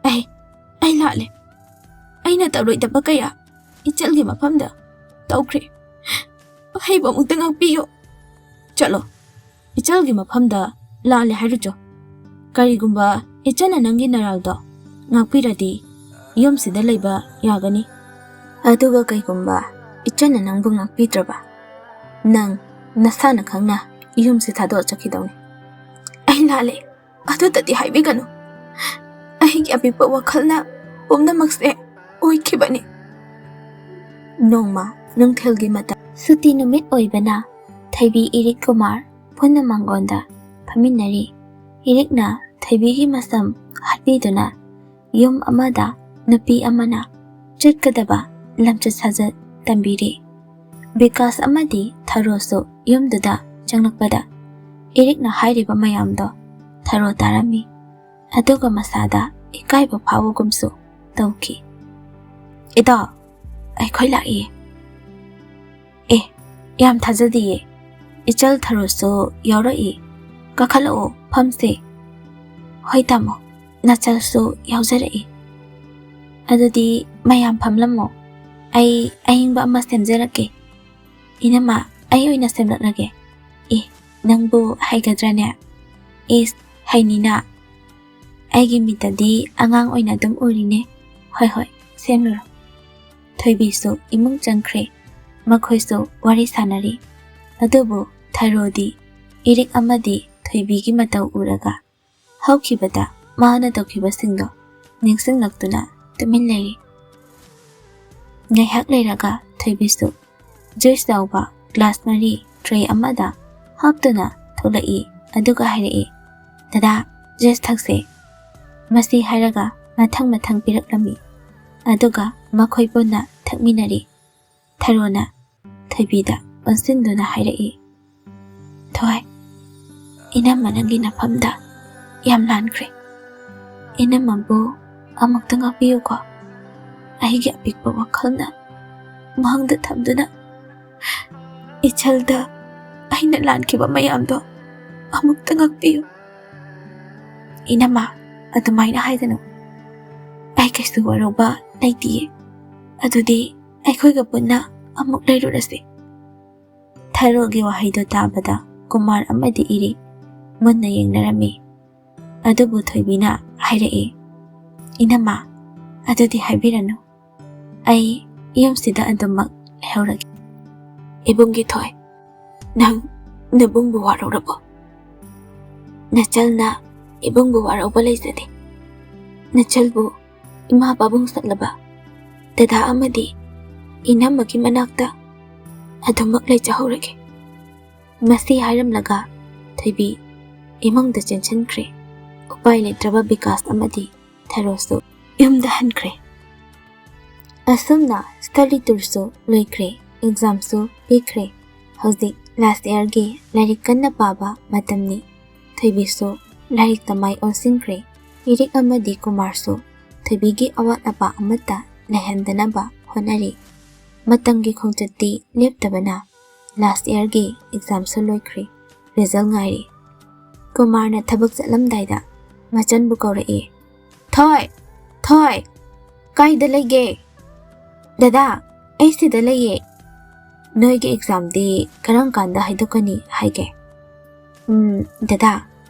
ꯑꯩ, ꯑꯩ ꯂꯥꯜꯂꯦ꯫ ꯑꯩꯅ ꯇꯧꯔꯣꯏꯗꯕ ꯀꯌꯥ ꯏꯆꯜꯒꯤ ꯃꯐꯝꯗ ꯇꯧꯈ꯭ꯔꯦ꯫ ꯑꯍꯩꯕ ꯑꯃꯨꯛꯇ ꯉꯥꯛꯄꯤꯌꯨ꯫" "ꯆꯠꯂꯣ꯫ ꯏꯆꯜꯒꯤ ꯃꯐꯝꯗ ꯂꯥꯜꯂꯦ ꯍꯥꯏꯔꯨꯆꯣ꯫ ꯀꯔꯤꯒꯨꯝꯕ ꯏꯆꯜꯅ ꯅꯪꯒꯤ ꯅꯔꯥꯜꯗꯣ ꯉꯥꯛꯄꯤꯔꯗꯤ, ꯌꯨꯝꯁꯤꯗ ꯂꯩꯕ ꯌꯥꯒꯅꯤ꯫ ꯑꯗꯨꯒ ꯀꯩꯒꯨꯝꯕ ꯏꯆꯟꯅ ꯅꯪꯕꯨ ꯉꯥꯛꯄꯤꯗ꯭ꯔꯕ, ꯅꯪ ꯅꯁꯥꯅ ꯈꯪꯅ ꯌꯨꯝꯁꯤ ꯊꯥꯗꯣꯛꯑ ꯆꯠꯈꯤꯗꯧꯅꯤ꯫ ꯑꯩ ꯂꯥꯜꯂꯦ, ꯑꯗꯨꯇꯗꯤ ꯍꯥꯏꯕꯤꯒꯅꯨ꯫ ꯑꯩꯒꯤ ꯑꯄꯤꯛꯄ ꯋꯥꯈꯜꯅ ꯄꯨꯝꯅꯃꯛꯁꯦ ꯑꯣꯏꯈꯤꯕꯅꯤ꯫ ꯅꯣꯡꯃ ꯅꯨꯡꯊꯤꯜꯒꯤ ꯃꯇꯝ, ꯁꯨꯇꯤ ꯅꯨꯃꯤꯠ ꯑꯣꯏꯕꯅ ꯊꯣꯏꯕꯤ ꯏꯔꯤꯛ ꯀꯨꯃꯥꯔ ꯄꯨꯟꯅ ꯃꯥꯡꯒꯣꯟꯗ ꯐꯝꯃꯤꯟꯅꯔꯤ꯫ ꯏꯔꯤꯛꯅ ꯊꯣꯏꯕꯤꯒꯤ ꯃꯁꯝ ꯍꯥꯠꯄꯤꯗꯨꯅ ꯌꯨꯝ ꯑꯃꯗ ꯅꯨꯄꯤ ꯑꯃꯅ ꯆꯠꯀꯗꯕ ꯂꯝꯆꯠ ꯁꯥꯖꯠ ꯇꯝꯕꯤꯔꯤ꯫ ꯕꯤꯀꯥꯁ ꯑꯃꯗꯤ ꯊꯔꯣꯁꯨ ꯌꯨꯝꯗꯨꯗ ꯆꯪꯂꯛꯄꯗ ꯏꯔꯤꯛꯅ ꯍꯥꯏꯔꯤꯕ ꯃꯌꯥꯝꯗꯣ ꯊꯔꯣ ꯇꯥꯔꯝꯃꯤ꯫ ꯑꯗꯨꯒ ꯃꯁꯥꯗ ꯏꯀꯥꯏꯕ ꯐꯥꯎꯕꯒꯨꯝꯁꯨ ꯇꯧꯈꯤ꯫ "ꯏꯇꯥꯎ, ꯑꯩꯈꯣꯏ ꯂꯥꯛꯏ꯫" "ꯑꯦ, ꯌꯥꯝ ꯊꯥꯖꯗꯤꯌꯦ꯫ ꯏꯆꯜ ꯊꯔꯣꯁꯨ ꯌꯥꯎꯔꯛꯏ꯫ ꯀꯥꯈꯠꯂꯛꯑꯣ, ꯐꯝꯁꯦ꯫" "ꯍꯣꯏ ꯇꯥꯃꯣ, ꯅꯆꯜꯁꯨ ꯌꯥꯎꯖꯔꯛꯏ꯫" "ꯑꯗꯨꯗꯤ ꯃꯌꯥꯝ ꯐꯝꯂꯝꯃꯣ꯫ ꯑꯩ ꯑꯏꯪꯕ ꯑꯃ ꯁꯦꯝꯖꯔꯛꯀꯦ꯫" "ꯏꯅꯝꯃ, ꯑꯩ ꯑꯣꯏꯅ ꯁꯦꯝꯂꯛꯂꯒꯦ꯫" "ꯑꯦ, ꯅꯪꯕꯨ ꯍꯩꯒꯗ꯭ꯔꯅꯦ?" "ꯏꯁ, ꯍꯩꯅꯤꯅ꯫ ꯑꯩꯒꯤ ꯃꯤꯠꯇꯗꯤ ꯑꯉꯥꯡ ꯑꯣꯏꯅ ꯑꯗꯨꯝ ꯎꯔꯤꯅꯦ꯫" "ꯍꯣꯏ ꯍꯣꯏ, ꯁꯦꯝꯂꯨꯔꯣ꯫" ꯊꯣꯏꯕꯤꯁꯨ ꯏꯃꯨꯡ ꯆꯪꯈ꯭ꯔꯦ꯫ ꯃꯈꯣꯏꯁꯨ ꯋꯥꯔꯤ ꯁꯥꯟꯅꯔꯤ꯫ ꯑꯗꯨꯕꯨ ꯊꯔꯣꯗꯤ ꯏꯔꯤꯛ ꯑꯃꯗꯤ ꯊꯣꯏꯕꯤꯒꯤ ꯃꯇꯧ ꯎꯔꯒ ꯍꯧꯈꯤꯕꯗ ꯃꯥꯅ ꯇꯧꯈꯤꯕꯁꯤꯡꯗꯣ ꯅꯤꯡꯁꯤꯡꯂꯛꯇꯨꯅ ꯇꯨꯃꯤꯟ ꯂꯩꯔꯤ꯫ ꯉꯥꯏꯍꯥꯛ ꯂꯩꯔꯒ ꯊꯣꯏꯕꯤꯁꯨ ꯖꯨꯏꯁ ꯌꯥꯎꯕ ꯒ꯭ꯂꯥꯁ ꯃꯔꯤ ꯇ꯭ꯔꯦ ꯑꯃꯗ ꯍꯥꯞꯇꯨꯅ ꯊꯣꯛꯂꯛꯏ꯫ ꯑꯗꯨꯒ ꯍꯥꯏꯔꯛꯏ, "ꯗꯗꯥ, ꯖꯨꯏꯁ ꯊꯛꯁꯦ꯫" ꯃꯁꯤ ꯍꯥꯏꯔꯒ ꯃꯊꯪ ꯃꯊꯪ ꯄꯤꯔꯛꯂꯝꯃꯤ꯫ ꯑꯗꯨꯒ ꯃꯈꯣꯏ ꯄꯨꯟꯅ ꯊꯛꯃꯤꯟꯅꯔꯤ꯫ ꯊꯔꯣꯅ ꯊꯣꯏꯕꯤꯗ ꯑꯣꯟꯁꯤꯟꯗꯨꯅ ꯍꯥꯏꯔꯛꯏ, "ꯊꯣꯏ, ꯏꯅꯝꯃ ꯅꯪꯒꯤ ꯅꯐꯝꯗ ꯌꯥꯝ ꯂꯥꯟꯈ꯭ꯔꯦ꯫ ꯏꯅꯝꯃꯕꯨ ꯑꯃꯨꯛꯇ ꯉꯥꯛꯄꯤꯌꯨꯀꯣ꯫ ꯑꯩꯒꯤ ꯑꯄꯤꯛꯄ ꯋꯥꯈꯜꯅ ꯃꯥꯡꯗ ꯊꯝꯗꯨꯅ ꯏꯆꯜꯗ ꯑꯩꯅ ꯂꯥꯟꯈꯤꯕ ꯃꯌꯥꯝꯗꯣ ꯑꯃꯨꯛꯇ ꯉꯥꯛꯄꯤꯌꯨ꯫" "ꯏꯅꯝꯃ, ꯑꯗꯨꯃꯥꯏꯅ ꯍꯥꯏꯒꯅꯨ꯫ ꯑꯩ ꯀꯩꯁꯨ ꯋꯥꯔꯧꯕ ꯂꯩꯇꯤꯌꯦ꯫ ꯑꯗꯨꯗꯤ ꯑꯩꯈꯣꯏꯒ ꯄꯨꯟꯅ ꯑꯃꯨꯛ ꯂꯩꯔꯨꯔꯁꯤ꯫" ꯊꯔꯣꯒꯤ ꯋꯥꯍꯩꯗꯨ ꯇꯥꯕꯗ ꯀꯨꯃꯥꯔ ꯑꯃꯗꯤ ꯏꯔꯤꯛ ꯃꯨꯟꯅ ꯌꯦꯡꯅꯔꯝꯃꯤ꯫ ꯑꯗꯨꯕꯨ ꯊꯣꯏꯕꯤꯅ ꯍꯥꯏꯔꯛꯏ, "ꯏꯅꯝꯃ, ꯑꯗꯨꯗꯤ ꯍꯥꯏꯕꯤꯔꯅꯨ꯫ ꯑꯩ ꯌꯨꯝꯁꯤꯗ ꯑꯗꯨꯃꯛ ꯂꯩꯍꯧꯔꯒꯦ꯫ ꯏꯕꯨꯡꯒꯤ ꯊꯣꯏ, ꯅꯪ ꯅꯕꯨꯡꯕꯨ ꯋꯥꯔꯧꯔꯕꯣ? ꯅꯆꯜꯅ ꯏꯕꯨꯡꯕꯨ ꯋꯥꯔꯧꯕ ꯂꯩꯖꯗꯦ꯫ ꯅꯆꯜꯕꯨ ꯏꯃꯥ ꯄꯥꯕꯨꯡ ꯁꯠꯂꯕ ꯗꯗꯥ ꯑꯃꯗꯤ ꯏꯅꯝꯃꯒꯤ ꯃꯅꯥꯛꯇ ꯑꯗꯨꯃꯛ ꯂꯩꯖꯍꯧꯔꯒꯦ꯫ ꯃꯁꯤ ꯍꯥꯏꯔꯝꯂꯒ ꯊꯣꯏꯕꯤ ꯏꯃꯨꯡꯗ ꯆꯦꯟꯁꯤꯟꯈ꯭ꯔꯦ꯫ ꯎꯄꯥꯏ ꯂꯩꯇ꯭ꯔꯕ ꯕꯤꯀꯥꯁ ꯑꯃꯗꯤ ꯊꯔꯣꯁꯨ ꯌꯨꯝꯗ ꯍꯟꯈ꯭ꯔꯦ꯫ ꯑꯁꯨꯝꯅ ꯁ꯭ꯇꯗꯤ ꯇꯨꯔꯁꯨ ꯂꯣꯏꯈ꯭ꯔꯦ, ꯑꯦꯛꯖꯥꯝꯁꯨ ꯄꯤꯈ꯭ꯔꯦ꯫ ꯍꯧꯖꯤꯛ ꯂꯥꯁ ꯏꯌꯥꯔꯒꯤ ꯂꯥꯏꯔꯤꯛ ꯀꯟꯅ ꯄꯥꯕ ꯃꯇꯝꯅꯤ꯫ ꯊꯣꯏꯕꯤꯁꯨ ꯂꯥꯏꯔꯤꯛꯇ ꯃꯥꯏ ꯑꯣꯟꯁꯤꯟꯈ꯭ꯔꯦ꯫ ꯏꯔꯤꯛ ꯑꯃꯗꯤ ꯀꯨꯃꯥꯔꯁꯨ ꯊꯣꯏꯕꯤꯒꯤ ꯑꯋꯥꯠ ꯑꯄꯥ ꯑꯃꯠꯇ ꯂꯩꯍꯟꯗꯅꯕ ꯍꯣꯠꯅꯔꯤ꯫ ꯃꯇꯝꯒꯤ ꯈꯣꯡꯆꯠꯇꯤ ꯂꯦꯞꯇꯕꯅ ꯂꯥꯁ ꯏꯌꯥꯔꯒꯤ ꯑꯦꯛꯖꯥꯝꯁꯨ ꯂꯣꯏꯈ꯭ꯔꯦ꯫ ꯔꯤꯖꯜ ꯉꯥꯏꯔꯤ꯫ ꯀꯨꯃꯥꯔꯅ ꯊꯕꯛ ꯆꯠꯂꯝꯗꯥꯏꯗ ꯃꯆꯟꯕꯨ ꯀꯧꯔꯛꯏ꯫ "ꯊꯣꯏ! ꯊꯣꯏ! ꯀꯥꯏꯗ ꯂꯩꯒꯦ?" "ꯗꯗꯥ, ꯑꯩ ꯁꯤꯗ ꯂꯩꯌꯦ꯫ ꯅꯣꯏꯒꯤ ꯑꯦꯛꯖꯥꯝꯗꯤ ꯀꯔꯝ ꯀꯥꯟꯗ ꯍꯥꯏꯗꯣꯛꯀꯅꯤ ꯍꯥꯏꯒꯦ?" "ꯎꯝ, ꯗꯗꯥ,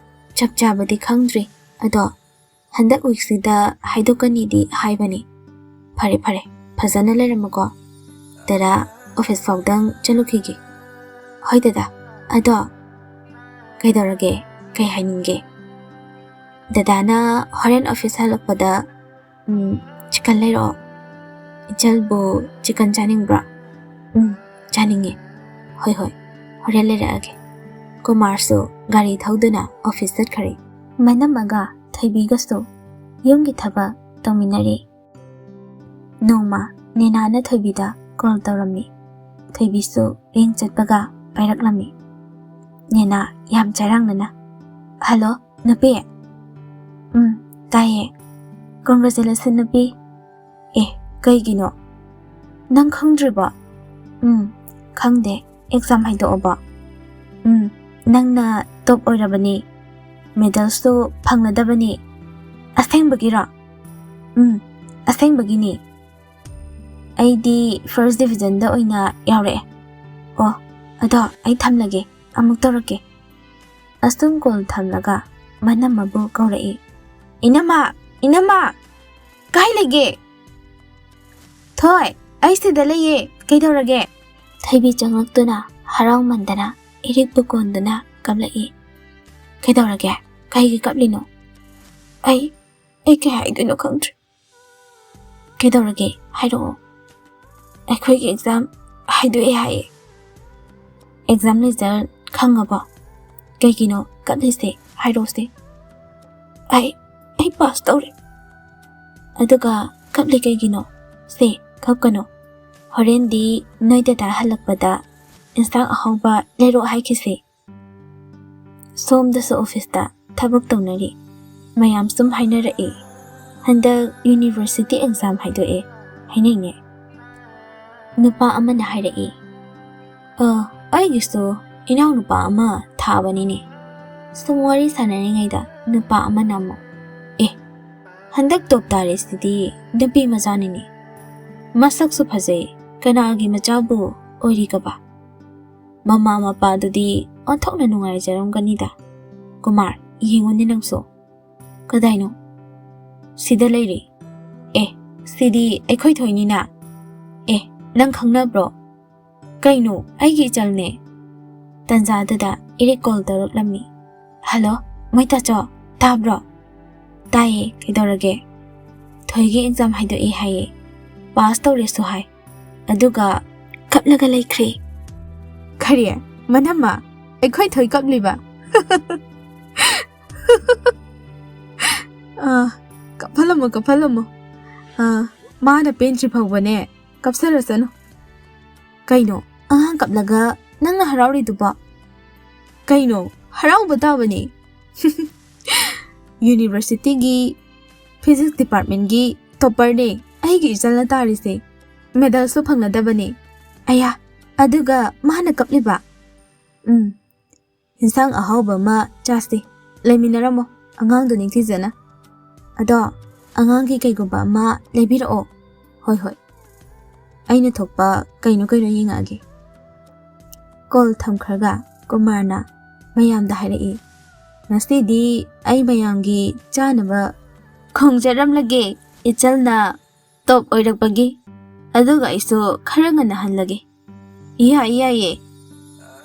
ꯆꯞ ꯆꯥꯕꯗꯤ ꯈꯪꯗ꯭ꯔꯤ꯫ ꯑꯗꯣ ꯍꯟꯗꯛ ꯋꯤꯛꯁꯤꯗ ꯍꯥꯏꯗꯣꯛꯀꯅꯤꯗꯤ ꯍꯥꯏꯕꯅꯤ꯫ ꯐꯔꯦ, ꯐꯔꯦ, ꯐꯖꯅ ꯂꯩꯔꯝꯃꯨꯀꯣ꯫ ꯗꯗꯥ, ꯑꯣꯐꯤꯁ ꯐꯥꯎꯗꯪ ꯆꯠꯂꯨꯈꯤꯒꯦ꯫" "ꯍꯣꯏ ꯗꯗꯥ꯫ ꯑꯗꯣ ꯀꯩꯗꯧꯔꯒꯦ? ꯀꯩ ꯍꯥꯏꯅꯤꯡꯒꯦ?" "ꯗꯗꯥꯅ ꯍꯣꯔꯦꯟ ꯑꯣꯐꯤꯁ ꯍꯜꯂꯛꯄꯗ, ꯎꯝ, ꯆꯤꯀꯟ ꯂꯩꯔꯛꯑꯣ꯫" "ꯏꯆꯜꯕꯨ ꯆꯤꯀꯟ ꯆꯥꯅꯤꯡꯕ꯭ꯔꯣ?" "ꯎꯝ, ꯆꯥꯅꯤꯡꯉꯦ꯫" "ꯍꯣꯏ, ꯍꯣꯏ, ꯍꯣꯔꯦꯟ ꯂꯩꯔꯛꯑꯒꯦ꯫" ꯀꯨꯃꯥꯔꯁꯨ ꯒꯥꯔꯤ ꯊꯧꯗꯨꯅ ꯑꯣꯐꯤꯁ ꯆꯠꯈ꯭ꯔꯦ꯫ ꯃꯅꯝꯃꯒ ꯊꯣꯏꯕꯤꯒꯁꯨ ꯌꯨꯝꯒꯤ ꯊꯕꯛ ꯇꯧꯃꯤꯟꯅꯔꯤ꯫ ꯅꯣꯡꯃ ꯅꯦꯅꯥꯅ ꯊꯣꯏꯕꯤꯗ ꯀꯣꯜ ꯇꯧꯔꯝꯃꯤ꯫ ꯊꯣꯏꯕꯤꯁꯨ ꯔꯤꯡ ꯆꯠꯄꯒ ꯄꯥꯏꯔꯛꯂꯝꯃꯤ꯫ ꯅꯦꯅꯥ ꯌꯥꯝ ꯆꯔꯥꯡꯅꯅ, "ꯍꯜꯂꯣ, ꯅꯨꯄꯤ?" "ꯎꯝ, ꯇꯥꯏꯌꯦ꯫ ꯀꯣꯡꯒ꯭ꯔꯦꯆꯨꯂꯦꯁꯟ, ꯅꯨꯄꯤ꯫" "ꯑꯦ, ꯀꯩꯒꯤꯅꯣ? ꯅꯪ ꯈꯪꯗ꯭ꯔꯤꯕꯣ?" "ꯎꯝ, ꯈꯪꯗꯦ꯫ ꯑꯦꯛꯖꯥꯝ ꯍꯥꯏꯗꯣꯛꯑꯕꯣ?" "ꯎꯝ, ꯅꯪꯅ ꯇꯣꯞ ꯑꯣꯏꯔꯕꯅꯤ꯫ ꯃꯦꯗꯜꯁꯨ ꯐꯪꯂꯗꯕꯅꯤ꯫" "ꯑꯁꯦꯡꯕꯒꯤꯔꯣ?" "ꯎꯝ, ꯑꯁꯦꯡꯕꯒꯤꯅꯤ꯫ ꯑꯩꯗꯤ ꯐꯥꯔꯁ ꯗꯤꯕꯤꯖꯟꯗ ꯑꯣꯏꯅ ꯌꯥꯎꯔꯛꯑꯦ꯫ ꯑꯣ, ꯑꯗꯣ ꯑꯩ ꯊꯝꯂꯒꯦ, ꯑꯃꯨꯛ ꯇꯧꯔꯛꯀꯦ꯫" ꯑꯁꯨꯝ ꯀꯣꯜ ꯊꯝꯂꯒ ꯃꯅꯝꯃꯕꯨ ꯀꯧꯔꯛꯏ꯫ "ꯏꯅꯝꯃ! ꯏꯅꯝꯃ!" ꯀꯥꯏ ꯂꯩꯒꯦ? ꯊꯣꯏ, ꯑꯩ ꯁꯤꯗ ꯂꯩꯌꯦ꯫ ꯀꯩꯗꯧꯔꯒꯦ? ꯊꯣꯏꯕꯤ ꯆꯪꯂꯛꯇꯨꯅ ꯍꯔꯥꯎꯃꯟꯗꯅ ꯏꯔꯤꯛꯄꯨ ꯀꯣꯟꯗꯨꯅ ꯀꯞꯂꯛꯏ꯫ ꯀꯩꯗꯧꯔꯒꯦ? ꯀꯩꯒꯤ ꯀꯞꯂꯤꯅꯣ? ꯑꯩ, ꯑꯩ ꯀꯩ ꯍꯥꯏꯗꯣꯏꯅꯣ ꯈꯪꯗ꯭ꯔꯦ꯫ ꯀꯩꯗꯧꯔꯒꯦ? ꯍꯥꯏꯔꯛꯑꯣ꯫ ꯑꯩꯈꯣꯏꯒꯤ ꯑꯦꯛꯖꯥꯝ ꯍꯥꯏꯗꯣꯛꯑꯦ ꯍꯥꯏꯌꯦ꯫ ꯑꯦꯛꯖꯥꯝ ꯔꯤꯖꯜ ꯈꯪꯉꯕꯣ? ꯀꯩꯒꯤꯅꯣ ꯀꯞꯂꯤꯁꯦ? ꯍꯥꯏꯔꯛꯑꯣꯁꯦ꯫ ꯑꯩ, ꯑꯩ ꯄꯥꯁ ꯇꯧꯔꯦ꯫ ꯑꯗꯨꯒ ꯀꯞꯂꯤ ꯀꯩꯒꯤꯅꯣ? ꯁꯦ, ꯀꯞꯀꯅꯣ꯫ ꯍꯣꯔꯦꯟꯗꯤ ꯅꯣꯏ ꯗꯗꯥ ꯍꯜꯂꯛꯄꯗ ꯏꯟꯁꯥꯡ ꯑꯍꯥꯎꯕ ꯂꯩꯔꯛꯑꯣ ꯍꯥꯏꯈꯤꯁꯦ꯫ ꯁꯣꯝꯗꯁꯨ ꯑꯣꯐꯤꯁꯇ ꯊꯕꯛ ꯇꯧꯅꯔꯤ꯫ ꯃꯌꯥꯝ ꯁꯨꯝ ꯍꯥꯏꯅꯔꯛꯏ, "ꯍꯟꯗꯛ ꯌꯨꯅꯤꯚꯔꯁꯤꯇꯤ ꯑꯦꯛꯖꯥꯝ ꯍꯥꯏꯗꯣꯛꯑꯦ ꯍꯥꯏꯅꯩꯅꯦ?" ꯅꯨꯄꯥ ꯑꯃꯅ ꯍꯥꯏꯔꯛꯏ, "ꯑ, ꯑꯩꯒꯤꯁꯨ ꯏꯅꯥꯎꯅꯨꯄꯥ ꯑꯃ ꯊꯥꯕꯅꯤꯅꯦ꯫" ꯁꯨꯝ ꯋꯥꯔꯤ ꯁꯥꯟꯅꯔꯤꯉꯩꯗ ꯅꯨꯄꯥ ꯑꯃꯅ ꯑꯃꯨꯛ, "ꯑꯦ, ꯍꯟꯗꯛ ꯇꯣꯞ ꯇꯥꯔꯤꯁꯤꯗꯤ ꯅꯨꯄꯤ ꯃꯆꯥꯅꯤꯅꯦ꯫ ꯃꯁꯛꯁꯨ ꯐꯖꯩ, ꯀꯅꯥꯒꯤ ꯃꯆꯥꯕꯨ ꯑꯣꯏꯔꯤꯒꯕ? ꯃꯃꯥ ꯃꯄꯥꯗꯨꯗꯤ ꯑꯣꯟꯊꯣꯛꯅ ꯅꯨꯡꯉꯥꯏꯖꯔꯝꯒꯅꯤꯗ꯫" "ꯀꯨꯃꯥꯔ, ꯌꯦꯡꯉꯨꯅꯦ ꯅꯪꯁꯨ꯫" "ꯀꯗꯥꯏꯅꯣ?" "ꯁꯤꯗ ꯂꯩꯔꯦ꯫" "ꯑꯦ, ꯁꯤꯗꯤ ꯑꯩꯈꯣꯏ ꯊꯣꯏꯅꯤꯅ꯫" "ꯑꯦ, ꯅꯪ ꯈꯪꯅꯕ꯭ꯔꯣ?" "ꯀꯩꯅꯣ, ꯑꯩꯒꯤ ꯏꯆꯜꯅꯦ꯫" ꯇꯟꯖꯥꯗꯨꯗ ꯏꯔꯤꯛ ꯀꯣꯜ ꯇꯧꯔꯛꯂꯝꯃꯤ꯫ "ꯍꯜꯂꯣ, ꯃꯣꯏꯇꯥꯆꯧ, ꯇꯥꯕ꯭ꯔꯣ?" "ꯇꯥꯏꯌꯦ, ꯀꯩꯗꯧꯔꯒꯦ?" "ꯊꯣꯏꯒꯤ ꯑꯦꯛꯖꯥꯝ ꯍꯥꯏꯗꯣꯛꯑꯦ ꯍꯥꯏꯌꯦ, ꯄꯥꯁ ꯇꯧꯔꯦꯁꯨ ꯍꯥꯏ, ꯑꯗꯨꯒ ꯀꯞꯂꯒ ꯂꯩꯈ꯭ꯔꯦ꯫" "ꯀꯔꯤ? ꯃꯅꯝꯃ, ꯑꯩꯈꯣꯏ ꯊꯣꯏ ꯀꯞꯂꯤꯕ?" ꯑꯥ, ꯀꯞꯍꯜꯂꯝꯃꯣ, ꯀꯞꯍꯜꯂꯝꯃꯣ꯫ ꯑꯥ, ꯃꯥꯅ ꯄꯦꯟꯗ꯭ꯔꯤ ꯐꯥꯎꯕꯅꯦ ꯀꯞꯁꯜꯂꯁꯅꯨ꯫ "ꯀꯩꯅꯣ, ꯑꯉꯥꯡ ꯀꯞꯂꯒ ꯅꯪꯅ ꯍꯔꯥꯎꯔꯤꯗꯨꯕꯣ?" "ꯀꯩꯅꯣ, ꯍꯔꯥꯎꯕ ꯇꯥꯕꯅꯤ꯫" "ꯌꯨꯅꯤꯚꯔꯁꯤꯇꯤꯒꯤ ꯐꯤꯖꯤꯛꯁ ꯗꯤꯄꯥꯔꯠꯃꯦꯟꯒꯤ ꯇꯣꯞꯄꯔꯅꯦ ꯑꯩꯒꯤ ꯏꯆꯜꯅ ꯇꯥꯔꯤꯁꯦ꯫ ꯃꯦꯗꯜꯁꯨ ꯐꯪꯅꯗꯕꯅꯦ꯫ ꯑꯌꯥ, ꯑꯗꯨꯒ ꯃꯥꯅ ꯀꯞꯂꯤꯕ?" "ꯎꯝ, ꯏꯟꯁꯥꯡ ꯑꯍꯥꯎꯕ ꯑꯃ ꯆꯥꯁꯤ꯫ ꯂꯩꯃꯤꯟꯅꯔꯝꯃꯣ, ꯑꯉꯥꯡꯗꯣ ꯅꯤꯡꯊꯤꯖꯅ꯫ ꯑꯗꯣ, ꯑꯉꯥꯡꯒꯤ ꯀꯩꯒꯨꯝꯕ ꯑꯃ ꯂꯩꯕꯤꯔꯛꯑꯣ꯫" "ꯍꯣꯏ, ꯍꯣꯏ꯫ ꯑꯩꯅ ꯊꯣꯛꯄ ꯀꯩꯅꯣ ꯀꯩꯅꯣ ꯌꯦꯡꯉꯛꯑꯒꯦ꯫" ꯀꯣꯜ ꯊꯝꯈ꯭ꯔꯒ ꯀꯨꯃꯥꯔꯅ ꯃꯌꯥꯝꯗ ꯍꯥꯏꯔꯛꯏ, "ꯉꯁꯤꯗꯤ ꯑꯩ ꯃꯌꯥꯝꯒꯤ ꯆꯥꯅꯕ ꯈꯣꯡꯖꯔꯝꯂꯒꯦ꯫" ꯏꯆꯜꯅ ꯇꯣꯞ ꯑꯣꯏꯔꯛꯄꯒꯤ꯫ ꯑꯗꯨꯒ ꯑꯩꯁꯨ ꯈꯔ ꯉꯟꯅ ꯍꯜꯂꯒꯦ꯫ ꯌꯥꯏ, ꯌꯥꯏꯌꯦ꯫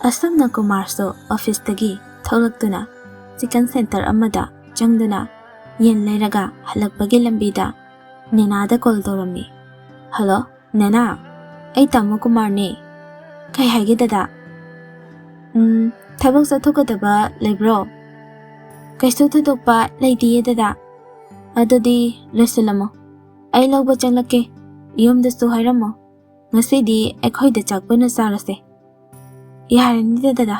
ꯑꯁꯨꯝꯅ ꯀꯨꯃꯥꯔꯁꯨ ꯑꯣꯐꯤꯁꯇꯒꯤ ꯊꯣꯛꯂꯛꯇꯨꯅ ꯆꯤꯀꯟ ꯁꯦꯟꯇꯔ ꯑꯃꯗ ꯆꯪꯗꯨꯅ ꯌꯦꯟ ꯂꯩꯔꯒ ꯍꯜꯂꯛꯄꯒꯤ ꯂꯝꯕꯤꯗ ꯅꯦꯅꯥꯗ ꯀꯣꯜ ꯇꯧꯔꯝꯃꯤ꯫ "ꯍꯜꯂꯣ, ꯅꯦꯅꯥ, ꯑꯩ ꯇꯥꯃꯣ ꯀꯨꯃꯥꯔꯅꯦ꯫" "ꯀꯩ ꯍꯥꯏꯒꯦ ꯗꯗꯥ?" "ꯎꯝ, ꯊꯕꯛ ꯆꯠꯊꯣꯛꯀꯗꯕ ꯂꯩꯕ꯭ꯔꯣ?" "ꯀꯩꯁꯨ ꯊꯣꯏꯗꯣꯛꯄ ꯂꯩꯇꯤꯌꯦ ꯗꯗꯥ꯫" "ꯑꯗꯨꯗꯤ ꯂꯣꯏꯁꯤꯜꯂꯝꯃꯣ, ꯑꯩ ꯂꯧꯕ ꯆꯪꯂꯛꯀꯦ꯫ ꯌꯨꯝꯗꯁꯨ ꯍꯥꯏꯔꯝꯃꯣ, ꯉꯁꯤꯗꯤ ꯑꯩꯈꯣꯏꯗ ꯆꯥꯛ ꯄꯨꯟꯅ ꯆꯥꯔꯁꯦ꯫" "ꯌꯥꯔꯅꯤꯗ ꯗꯗꯥ꯫"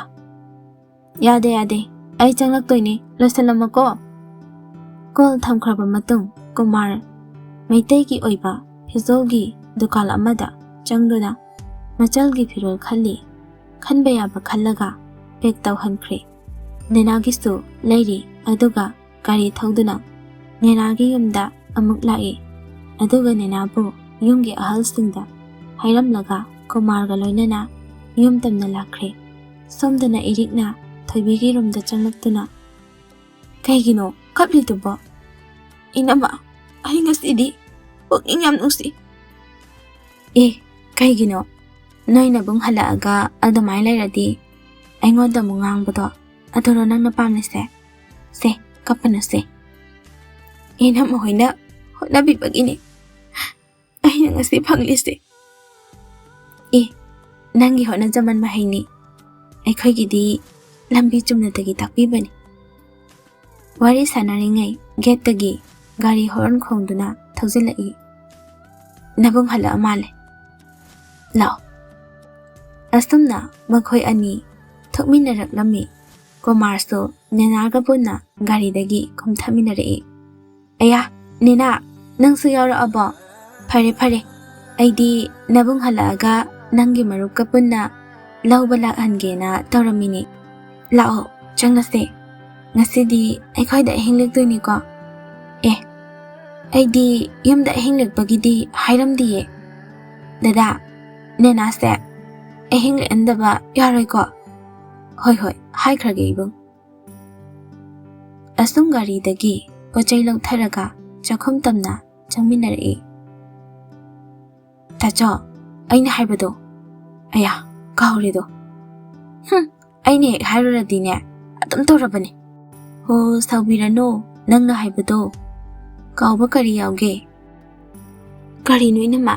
"ꯌꯥꯗꯦ, ꯌꯥꯗꯦ, ꯑꯩ ꯆꯪꯂꯛꯇꯣꯏꯅꯦ, ꯂꯣꯏꯁꯤꯜꯂꯝꯃꯣꯀꯣ꯫" ꯀꯣꯜ ꯊꯝꯈ꯭ꯔꯕ ꯃꯇꯨꯡ ꯀꯨꯃꯥꯔ ꯃꯩꯇꯩꯒꯤ ꯑꯣꯏꯕ ꯐꯤꯖꯣꯜꯒꯤ ꯗꯨꯀꯥꯟ ꯑꯃꯗ ꯆꯪꯗꯨꯅ ꯃꯆꯜꯒꯤ ꯐꯤꯔꯣꯜ ꯈꯜꯂꯤ꯫ ꯈꯟꯕ ꯌꯥꯕ ꯈꯜꯂꯒ ꯄꯦꯛ ꯇꯧꯍꯟꯈ꯭ꯔꯦ꯫ ꯅꯦꯅꯥꯒꯤꯁꯨ ꯂꯩꯔꯤ, ꯑꯗꯨꯒ ꯒꯥꯔꯤ ꯊꯧꯗꯨꯅ ꯅꯦꯅꯥꯒꯤ ꯌꯨꯝꯗ ꯑꯃꯨꯛ ꯂꯥꯛꯏ꯫ ꯑꯗꯨꯒ ꯅꯦꯅꯥꯕꯨ ꯌꯨꯝꯒꯤ ꯑꯍꯜꯁꯤꯡꯗ ꯍꯥꯏꯔꯝꯂꯒ ꯀꯨꯃꯥꯔꯒ ꯂꯣꯏꯅꯅ ꯌꯨꯝ ꯇꯝꯅ ꯂꯥꯛꯈ꯭ꯔꯦ꯫ ꯁꯣꯝꯗꯅ ꯏꯔꯤꯛꯅ ꯊꯣꯏꯕꯤꯒꯤ ꯔꯨꯝꯗ ꯆꯪꯂꯛꯇꯨꯅ, "ꯀꯩꯒꯤꯅꯣ ꯀꯞꯂꯤꯗꯨꯕꯣ?" "ꯏꯅꯝꯃ, ꯑꯩ ꯉꯁꯤꯗꯤ ꯄꯨꯛꯅꯤꯡ ꯌꯥꯝ ꯅꯨꯡꯁꯤ꯫" "ꯑꯦ, ꯀꯩꯒꯤꯅꯣ? ꯅꯣꯏ ꯅꯕꯨꯡ ꯍꯜꯂꯛꯑꯒ ꯑꯗꯨꯃꯥꯏꯅ ꯂꯩꯔꯗꯤ ꯑꯩꯉꯣꯟꯗ ꯑꯃꯨꯛ ꯉꯥꯡꯕꯗꯣ, ꯑꯗꯨꯔꯣ ꯅꯪꯅ ꯄꯥꯝꯂꯤꯁꯦ? ꯁꯦ, ꯀꯞꯄꯅꯨꯁꯦ꯫ ꯏꯅꯝꯃ ꯍꯣꯏꯅ ꯍꯣꯠꯅꯕꯤꯕꯒꯤꯅꯦ ꯑꯩꯅ ꯉꯁꯤ ꯐꯪꯂꯤꯁꯦ꯫" "ꯑꯦ, ꯅꯪꯒꯤ ꯍꯣꯠꯅꯖꯃꯟ ꯃꯍꯩꯅꯤ꯫ ꯑꯩꯈꯣꯏꯒꯤꯗꯤ ꯂꯝꯕꯤ ꯆꯨꯝꯅꯇꯒꯤ ꯇꯥꯛꯄꯤꯕꯅꯤ꯫" ꯋꯥꯔꯤ ꯁꯥꯟꯅꯔꯤꯉꯩ ꯒꯦꯠꯇꯒꯤ ꯒꯥꯔꯤ ꯍꯣꯔꯟ ꯈꯣꯡꯗꯨꯅ ꯊꯧꯖꯤꯜꯂꯛꯏ꯫ "ꯅꯕꯨꯡ ꯍꯜꯂꯛꯑ ꯃꯥꯜꯂꯦ꯫ ꯂꯥꯛꯑꯣ꯫" ꯑꯁꯨꯝꯅ ꯃꯈꯣꯏ ꯑꯅꯤ ꯊꯣꯛꯃꯤꯟꯅꯔꯛꯂꯝꯃꯤ꯫ ꯀꯨꯃꯥꯔꯁꯨ ꯅꯦꯅꯥꯒ ꯄꯨꯟꯅ ꯒꯥꯔꯤꯗꯒꯤ ꯀꯨꯝꯊꯃꯤꯟꯅꯔꯛꯏ꯫ "ꯑꯌꯥ, ꯅꯦꯅꯥ, ꯅꯪꯁꯨ ꯌꯥꯎꯔꯛꯑꯕꯣ? ꯐꯔꯦ, ꯐꯔꯦ꯫ ꯑꯩꯗꯤ ꯅꯕꯨꯡ ꯍꯜꯂꯛꯑꯒ ꯅꯪꯒꯤ ꯃꯔꯨꯞꯀ ꯄꯨꯟꯅ ꯂꯧꯕ ꯂꯥꯛꯍꯟꯒꯦꯅ ꯇꯧꯔꯝꯃꯤꯅꯦ꯫ ꯂꯥꯛꯑꯣ, ꯆꯪꯉꯁꯦ꯫ ꯉꯁꯤꯗꯤ ꯑꯩꯈꯣꯏꯗ ꯑꯍꯤꯡ ꯂꯦꯛꯇꯣꯏꯅꯤꯀꯣ?" "ꯑꯦ, ꯑꯩꯗꯤ ꯌꯨꯝꯗ ꯑꯍꯤꯡ ꯂꯦꯛꯄꯒꯤꯗꯤ ꯍꯥꯏꯔꯝꯗꯤꯌꯦ꯫ ꯗꯗꯥ, ꯅꯦꯅꯥꯁꯦ ꯑꯍꯤꯡ ꯂꯦꯛꯍꯟꯗꯕ ꯌꯥꯔꯣꯏꯀꯣ?" "ꯍꯣꯏ, ꯍꯣꯏ, ꯍꯥꯏꯈ꯭ꯔꯒꯦ ꯏꯕꯨꯡ꯫" ꯑꯁꯨꯝ ꯒꯥꯔꯤꯗꯒꯤ ꯄꯣꯠ ꯆꯩ ꯂꯧꯊꯔꯒ ꯆꯥꯛꯈꯨꯝ ꯇꯝꯅ ꯆꯪꯃꯤꯟꯅꯔꯛꯏ꯫ "ꯇꯥꯆꯧ, ꯑꯩꯅ ꯍꯥꯏꯕꯗꯣ, ꯑꯌꯥ, ꯀꯥꯎꯔꯦꯗꯣ꯫ ꯍꯨꯝ, ꯑꯩꯅ ꯍꯦꯛ ꯍꯥꯏꯔꯨꯔꯗꯤꯅꯦ, ꯑꯗꯨꯝ ꯇꯧꯔꯕꯅꯦ꯫ ꯍꯣ, ꯁꯥꯎꯕꯤꯔꯅꯨ, ꯅꯪꯅ ꯍꯥꯏꯕꯗꯣ ꯀꯥꯎꯕ ꯀꯔꯤ ꯌꯥꯎꯒꯦ?" "ꯀꯔꯤꯅꯣ ꯏꯅꯝꯃ?"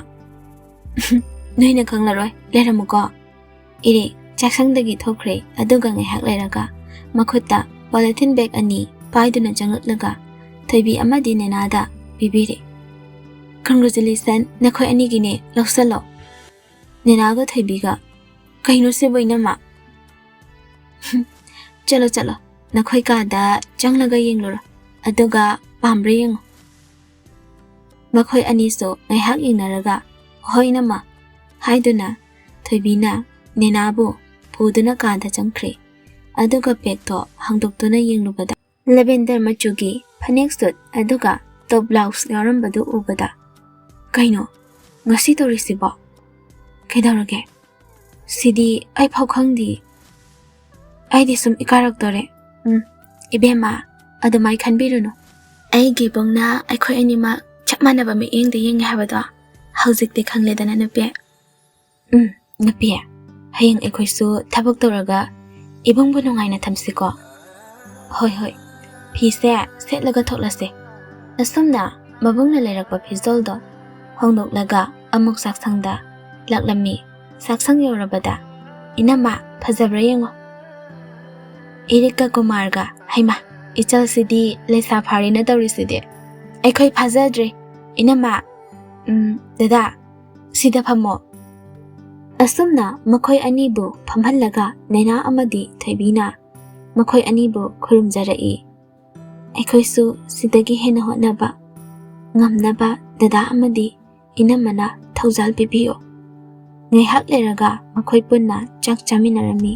"ꯅꯣꯏꯅ ꯈꯪꯂꯔꯣꯏ, ꯂꯩꯔꯝꯃꯨꯀꯣ꯫" ꯏꯔꯦ ꯆꯥꯛꯁꯪꯗꯒꯤ ꯊꯣꯛꯈ꯭ꯔꯦ, ꯑꯗꯨꯒ ꯉꯥꯏꯍꯥꯛ ꯂꯩꯔꯒ ꯃꯈꯨꯠꯇ ꯄꯣꯂꯤꯊꯤꯟ ꯕꯦꯒ ꯑꯅꯤ ꯄꯥꯏꯗꯨꯅ ꯆꯪꯂꯛꯂꯒ ꯊꯣꯏꯕꯤ ꯑꯃꯗꯤ ꯅꯦꯅꯥꯗ ꯄꯤꯕꯤꯔꯦ꯫ "Congratulation, ꯅꯈꯣꯏ ꯑꯅꯤꯒꯤꯅꯦ, ꯂꯧꯁꯜꯂꯣ꯫" ꯅꯦꯅꯥꯒ ꯊꯣꯏꯕꯤꯒ, "ꯀꯩꯅꯣ ꯁꯤꯕꯨ ꯏꯅꯝꯃ?" "ꯆꯠꯂꯣ, ꯆꯠꯂꯣ, ꯅꯈꯣꯏ ꯀꯥꯗ ꯆꯪꯂꯒ ꯌꯦꯡꯂꯨꯔꯣ, ꯑꯗꯨꯒ ꯄꯥꯝꯕ꯭ꯔꯥ ꯌꯦꯡꯉꯨ꯫" ꯃꯈꯣꯏ ꯑꯅꯤꯁꯨ ꯉꯥꯏꯍꯥꯛ ꯌꯦꯡꯅꯔꯒ, "ꯍꯣꯏ ꯏꯅꯝꯃ" ꯍꯥꯏꯗꯨꯅ ꯊꯣꯏꯕꯤꯅ ꯅꯦꯅꯥꯕꯨ ꯄꯨꯗꯨꯅ ꯀꯥꯗ ꯆꯪꯈ꯭ꯔꯦ꯫ ꯑꯗꯨꯒ ꯕꯦꯒꯇꯣ ꯍꯥꯡꯗꯣꯛꯇꯨꯅ ꯌꯦꯡꯂꯨꯕꯗ ꯂꯦꯚꯦꯟꯗꯔ ꯃꯆꯨꯒꯤ ꯐꯅꯦꯛ ꯁꯨꯠ ꯑꯗꯨꯒ ꯇꯣꯞ ꯕ꯭ꯂꯥꯎꯁ ꯌꯥꯎꯔꯝꯕꯗꯨ ꯎꯕꯗ, "ꯀꯩꯅꯣ ꯉꯁꯤ ꯇꯧꯔꯤꯁꯤꯕꯣ? ꯀꯩꯗꯧꯔꯒꯦ? ꯁꯤꯗꯤ ꯑꯩ ꯐꯥꯎ ꯈꯪꯗꯦ꯫ ꯑꯩꯗꯤ ꯁꯨꯝ ꯏꯀꯥꯏꯔꯛꯇꯣꯔꯦ꯫" "ꯎꯝ, ꯏꯕꯦꯝꯃ, ꯑꯗꯨꯃꯥꯏ ꯈꯟꯕꯤꯔꯨꯅꯨ꯫ ꯑꯩꯒꯤ ꯏꯕꯨꯡꯅ ꯑꯩꯈꯣꯏ ꯑꯅꯤꯃꯛ ꯆꯞ ꯃꯥꯟꯅꯕ ꯃꯤꯠꯌꯦꯡꯗ ꯌꯦꯡꯉꯦ ꯍꯥꯏꯕꯗꯣ ꯍꯧꯖꯤꯛꯇꯤ ꯈꯪꯂꯦꯗꯅ, ꯅꯨꯄꯤ꯫" "ꯎꯝ, ꯅꯨꯄꯤ, ꯍꯌꯦꯡ ꯑꯩꯈꯣꯏꯁꯨ ꯊꯕꯛ ꯇꯧꯔꯒ ꯏꯕꯨꯡꯕꯨ ꯅꯨꯡꯉꯥꯏꯅ ꯊꯝꯁꯤꯀꯣ꯫" "ꯍꯣꯏ, ꯍꯣꯏ, ꯐꯤꯁꯦ ꯁꯦꯠꯂꯒ ꯊꯣꯛꯂꯁꯦ꯫" ꯑꯁꯨꯝꯅ ꯃꯕꯨꯡꯅ ꯂꯩꯔꯛꯄ ꯐꯤꯖꯣꯜꯗꯣ ꯍꯣꯡꯗꯣꯛꯂꯒ ꯑꯃꯨꯛ ꯆꯥꯛꯁꯪꯗ ꯂꯥꯛꯂꯝꯃꯤ꯫ ꯆꯥꯛꯁꯪ ꯌꯧꯔꯕꯗ, "ꯏꯅꯝꯃ, ꯐꯖꯕ꯭ꯔꯥ ꯌꯦꯡꯉꯣ꯫" ꯏꯔꯤꯛꯀ ꯀꯨꯃꯥꯔꯒ, "ꯍꯩꯃꯥ, ꯏꯆꯜꯁꯤꯗꯤ ꯂꯩꯁꯥ ꯐꯥꯔꯦꯅ ꯇꯧꯔꯤꯁꯤꯗꯤ꯫ ꯑꯩꯈꯣꯏ ꯐꯥꯖꯗ꯭ꯔꯦ꯫ ꯏꯅꯝꯃ, ꯎꯝ, ꯗꯗꯥ, ꯁꯤꯗ ꯐꯝꯃꯣ꯫" ꯑꯁꯨꯝꯅ ꯃꯈꯣꯏ ꯑꯅꯤꯕꯨ ꯐꯝꯍꯜꯂꯒ ꯅꯦꯅꯥ ꯑꯃꯗꯤ ꯊꯣꯏꯕꯤꯅ ꯃꯈꯣꯏ ꯑꯅꯤꯕꯨ ꯈꯨꯔꯨꯝꯖꯔꯛꯏ꯫ "ꯑꯩꯈꯣꯏꯁꯨ ꯁꯤꯗꯒꯤ ꯍꯦꯟꯅ ꯍꯣꯠꯅꯕ ꯉꯝꯅꯕ ꯗꯗꯥ ꯑꯃꯗꯤ ꯏꯅꯝꯃꯅ ꯊꯧꯖꯥꯜ ꯄꯤꯕꯤꯌꯨ꯫" ꯉꯥꯏꯍꯥꯛ ꯂꯩꯔꯒ ꯃꯈꯣꯏ ꯄꯨꯟꯅ ꯆꯥꯛ ꯆꯥꯃꯤꯟꯅꯔꯝꯃꯤ꯫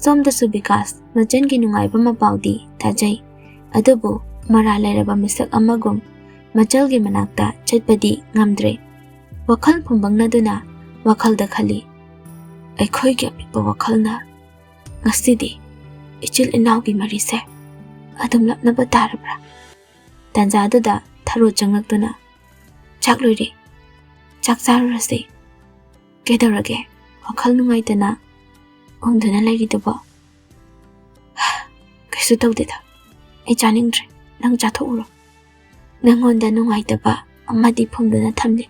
ꯁꯣꯝꯗꯁꯨ ꯕꯤꯀꯥꯁ ꯃꯆꯟꯒꯤ ꯅꯨꯡꯉꯥꯏꯕ ꯃꯄꯥꯎꯗꯤ ꯇꯥꯖꯩ, ꯑꯗꯨꯕꯨ ꯃꯔꯥꯜ ꯂꯩꯔꯕ ꯃꯤꯁꯛ ꯑꯃꯒꯨꯝ ꯃꯆꯜꯒꯤ ꯃꯅꯥꯛꯇ ꯆꯠꯄꯗꯤ ꯉꯝꯗ꯭ꯔꯦ꯫ ꯋꯥꯈꯜ ꯐꯨꯝꯕꯪꯅꯗꯨꯅ ꯋꯥꯈꯜꯗ ꯈꯜꯂꯤ, "ꯑꯩꯈꯣꯏꯒꯤ ꯑꯄꯤꯛꯄ ꯋꯥꯈꯜꯅ ꯉꯁꯤꯗꯤ ꯏꯆꯤꯜ ꯏꯅꯥꯎꯒꯤ ꯃꯔꯤꯁꯦ ꯑꯗꯨꯝ ꯂꯥꯞꯅꯕ ꯇꯥꯔꯕ꯭ꯔꯥ?" ꯇꯥꯟꯖꯥꯗꯨꯗ ꯊꯔꯣ ꯆꯪꯂꯛꯇꯨꯅ, ꯆꯥꯛ ꯂꯣꯏꯔꯦ꯫ ꯆꯥꯛ ꯆꯥꯔꯨꯔꯁꯦ꯫ ꯀꯩꯗꯧꯔꯒꯦ? ꯋꯥꯈꯜ ꯅꯨꯡꯉꯥꯏꯇꯅ ꯎꯝꯗꯨꯅ ꯂꯩꯔꯤꯗꯨꯕꯣ? ꯀꯩꯁꯨ ꯇꯧꯗꯦꯗ꯫ ꯑꯩ ꯆꯥꯅꯤꯡꯗ꯭ꯔꯦ꯫ ꯅꯪ ꯆꯥꯊꯣꯛꯎꯔꯣ꯫ ꯅꯪꯉꯣꯟꯗ ꯅꯨꯡꯉꯥꯏꯇꯕ ꯑꯃꯗꯤ ꯐꯨꯝꯗꯨꯅ ꯊꯝꯂꯤ꯫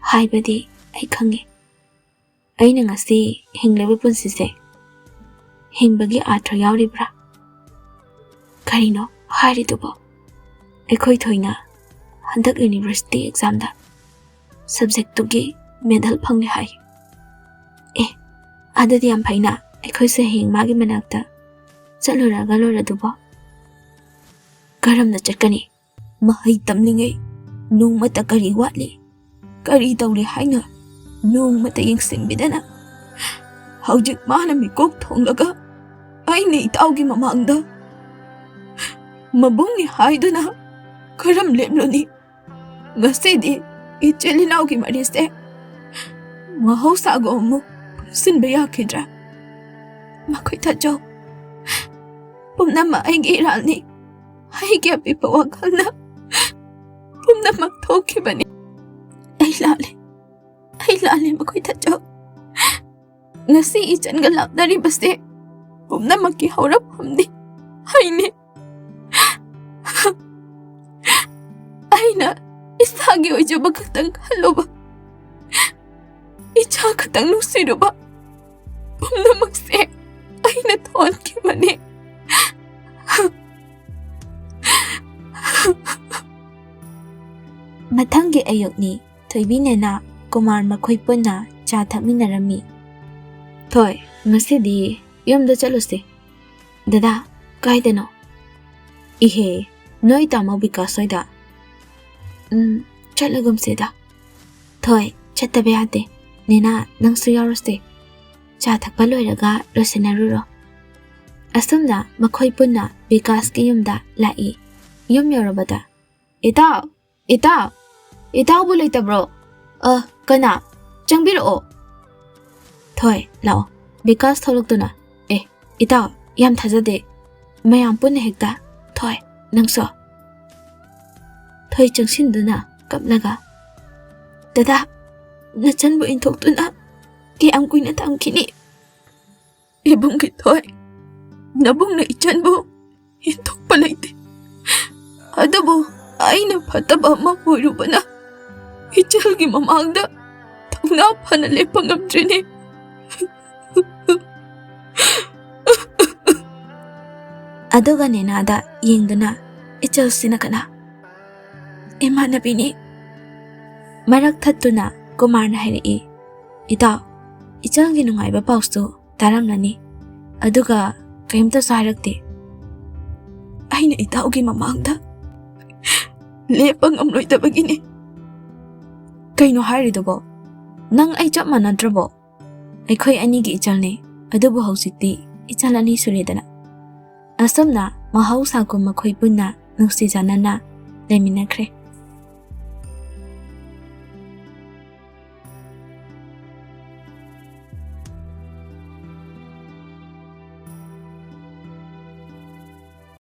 ꯍꯥꯏꯕꯗꯤ ꯑꯩ ꯈꯪꯉꯤ꯫ ꯑꯩꯅ ꯉꯁꯤ ꯍꯤꯡꯂꯤꯕ ꯄꯨꯟꯁꯤꯁꯦ ꯍꯤꯡꯕꯒꯤ ꯑꯥꯔꯊ ꯌꯥꯎꯔꯤꯕ꯭ꯔꯥ? ꯀꯔꯤꯅꯣ ꯍꯥꯏꯔꯤꯗꯨꯕꯣ? ꯑꯩꯈꯣꯏ ꯊꯣꯏꯅ ꯍꯟꯗꯛ ꯌꯨꯅꯤꯚꯔꯁꯤꯇꯤ ꯑꯦꯛꯖꯥꯝꯗ ꯁꯕꯖꯦꯛꯇꯨꯒꯤ ꯃꯦꯗꯜ ꯐꯪꯂꯦ ꯍꯥꯏ꯫ ꯑꯦ, ꯑꯗꯨꯗꯤ ꯌꯥꯝ ꯐꯩꯅ꯫ ꯑꯩꯈꯣꯏꯁꯨ ꯍꯌꯦꯡ ꯃꯥꯒꯤ ꯃꯅꯥꯛꯇ ꯆꯠꯂꯨꯔꯒ ꯂꯣꯏꯔꯗꯨꯕꯣ? ꯀꯔꯝꯅ ꯆꯠꯀꯅꯤ? ꯃꯍꯩ ꯇꯝꯂꯤꯉꯩ ꯅꯣꯡꯃꯇ ꯀꯔꯤ ꯋꯥꯠꯂꯤ, ꯀꯔꯤ ꯇꯧꯔꯤ ꯍꯥꯏꯅ ꯅꯣꯡꯃꯇ ꯌꯦꯡꯁꯤꯟꯕꯤꯗꯅ, ꯍꯧꯖꯤꯛ ꯃꯥꯅ ꯃꯤꯀꯣꯛ ꯊꯣꯡꯂꯒ ꯑꯩꯅ ꯏꯇꯥꯎꯒꯤ ꯃꯃꯥꯡꯗ ꯃꯕꯨꯡꯅꯤ ꯍꯥꯏꯗꯨꯅ ꯀꯔꯝ ꯂꯦꯞꯂꯨꯅꯤ? ꯉꯁꯤꯗꯤ ꯏꯆꯤꯜ ꯏꯅꯥꯎꯒꯤ ꯃꯔꯤꯁꯦ ꯃꯍꯧꯁꯥꯒꯨꯝ ꯑꯃꯨꯛ ꯄꯨꯟꯁꯤꯟꯕ ꯌꯥꯈꯤꯗ꯭ꯔꯥ? ꯃꯈꯣꯏ ꯊꯠꯆꯧ꯫ ꯄꯨꯝꯅꯃꯛ ꯑꯩꯒꯤ ꯏꯔꯥꯜꯅꯤ꯫ ꯑꯩꯒꯤ ꯑꯄꯤꯛꯄ ꯋꯥꯈꯜꯅ ꯄꯨꯝꯅꯃꯛ ꯊꯣꯛꯈꯤꯕꯅꯤ꯫ ꯑꯩ ꯂꯥꯜꯂꯦ꯫ ꯑꯩ ꯂꯥꯜꯂꯦ, ꯃꯈꯣꯏ ꯊꯠꯆꯧ꯫ ꯉꯁꯤ ꯏꯆꯟꯒ ꯂꯥꯛꯅꯔꯤꯕꯁꯦ ꯄꯨꯝꯅꯃꯛꯀꯤ ꯍꯧꯔꯛꯐꯝꯅꯤ꯫ ꯑꯩꯅꯦ꯫ ꯑꯩꯅ ꯏꯁꯥꯒꯤ ꯑꯣꯏꯖꯕ ꯈꯛꯇꯪ ꯈꯜꯂꯨꯕ, ꯏꯆꯥ ꯈꯛꯇꯪ ꯅꯨꯡꯁꯤꯔꯨꯕ ꯄꯨꯝꯅꯃꯛꯁꯦ ꯑꯩꯅ ꯊꯣꯛꯍꯟꯈꯤꯕꯅꯤ꯫ ꯃꯊꯪꯒꯤ ꯑꯌꯨꯛꯅꯤ꯫ ꯊꯣꯏꯕꯤ ꯅꯦꯅꯥ ꯀꯨꯃꯥꯔ ꯃꯈꯣꯏ ꯄꯨꯟꯅ ꯆꯥ ꯊꯛꯃꯤꯟꯅꯔꯝꯃꯤ꯫ ꯊꯣꯏ, ꯉꯁꯤꯗꯤ ꯌꯨꯝꯗ ꯆꯠꯂꯨꯁꯦ꯫ ꯗꯗꯥ, ꯀꯥꯏꯗꯅꯣ? ꯏꯍꯦ, ꯅꯣꯏ ꯇꯥꯃꯣ ꯕꯤꯀꯥꯁ ꯍꯣꯏꯗ꯫ ꯎꯝ, ꯆꯠꯂꯒꯨꯝꯁꯦꯗ꯫ ꯊꯣꯏ, ꯆꯠꯇꯕ ꯌꯥꯗꯦ꯫ ꯅꯦꯅꯥ, ꯅꯪꯁꯨ ꯌꯥꯎꯔꯨꯁꯦ꯫ ꯆꯥ ꯊꯛꯄ ꯂꯣꯏꯔꯒ ꯂꯣꯏꯁꯤꯟꯅꯔꯨꯔꯣ꯫ ꯑꯁꯨꯝꯅ ꯃꯈꯣꯏ ꯄꯨꯟꯅ ꯕꯤꯀꯥꯁꯀꯤ ꯌꯨꯝꯗ ꯂꯥꯛꯏ꯫ ꯌꯨꯝ ꯌꯧꯔꯕꯗ, "ꯏꯇꯥꯎ! ꯏꯇꯥꯎ! ꯏꯇꯥꯎꯕꯨ ꯂꯩꯇꯕ꯭ꯔꯣ? ꯑ, ꯀꯅꯥ? ꯆꯪꯕꯤꯔꯛꯑꯣ꯫" ꯊꯣꯏ, ꯂꯥꯛꯑꯣ꯫ ꯕꯤꯀꯥꯁ ꯊꯣꯛꯂꯛꯇꯨꯅ, "ꯑꯦ, ꯏꯇꯥꯎ, ꯌꯥꯝ ꯊꯥꯖꯗꯦ꯫ ꯃꯌꯥꯝ ꯄꯨꯟꯅ ꯍꯦꯛꯇ꯫ ꯊꯣꯏ, ꯅꯪꯁꯨ꯫" ꯊꯣꯏ ꯆꯪꯁꯤꯟꯗꯨꯅ ꯀꯞꯂꯒ, "ꯗꯗꯥ, ꯅꯆꯟꯕꯨ ꯏꯟꯊꯣꯛꯇꯨꯅ ꯀꯌꯥꯝ ꯀꯨꯏꯅ ꯊꯝꯈꯤꯅꯤ? ꯏꯕꯨꯡꯒꯤ ꯊꯣꯏ, ꯅꯕꯨꯡꯅ ꯏꯆꯟꯕꯨ ꯏꯟꯊꯣꯛꯄ ꯂꯩꯇꯦ꯫ ꯑꯗꯨꯕꯨ ꯑꯩꯅ ꯐꯠꯇꯕ ꯑꯃ ꯑꯣꯏꯔꯨꯕꯅ ꯏꯆꯜꯒꯤ ꯃꯃꯥꯡꯗ ꯊꯧꯅꯥ ꯐꯅ ꯂꯦꯞꯄ ꯉꯝꯗ꯭ꯔꯤꯅꯦ"꯫ ꯑꯗꯨꯒ ꯅꯦꯅꯥꯗ ꯌꯦꯡꯗꯨꯅ ꯏꯆꯜꯁꯤꯅ ꯀꯅꯥ? "ꯏꯃꯥꯟꯅꯕꯤꯅꯤ"꯫ ꯃꯔꯛ ꯊꯠꯇꯨꯅ ꯀꯨꯃꯥꯔꯅ ꯍꯥꯏꯔꯛꯏ, "ꯏꯇꯥꯎ, ꯏꯆꯜꯒꯤ ꯅꯨꯡꯉꯥꯏꯕ ꯄꯥꯎꯁꯨ ꯇꯥꯔꯝꯂꯅꯤ, ꯑꯗꯨꯒ ꯀꯔꯤꯝꯇꯁꯨ ꯍꯥꯏꯔꯛꯇꯦ"꯫ "ꯑꯩꯅ ꯏꯇꯥꯎꯒꯤ ꯃꯃꯥꯡꯗ ꯂꯦꯞꯄ ꯉꯝꯂꯣꯏꯗꯕꯒꯤꯅꯤ"꯫ "ꯀꯩꯅꯣ ꯍꯥꯏꯔꯤꯗꯨꯕꯣ? ꯅꯪ ꯑꯩ ꯆꯞ ꯃꯥꯟꯅꯗ꯭ꯔꯕꯣ? ꯑꯩꯈꯣꯏ ꯑꯅꯤꯒꯤ ꯏꯆꯜꯅꯦ, ꯑꯗꯨꯕꯨ ꯍꯧꯖꯤꯛꯇꯤ ꯏꯆꯜ ꯑꯅꯤ ꯁꯨꯔꯦꯗꯅ"꯫ ꯑꯁꯨꯝꯅ ꯃꯍꯧꯁꯥꯒꯨꯝ ꯃꯈꯣꯏ ꯄꯨꯟꯅ ꯅꯨꯡꯁꯤ ꯆꯥꯟꯅꯅ ꯂꯩꯃꯤꯟꯅꯈ꯭ꯔꯦ꯫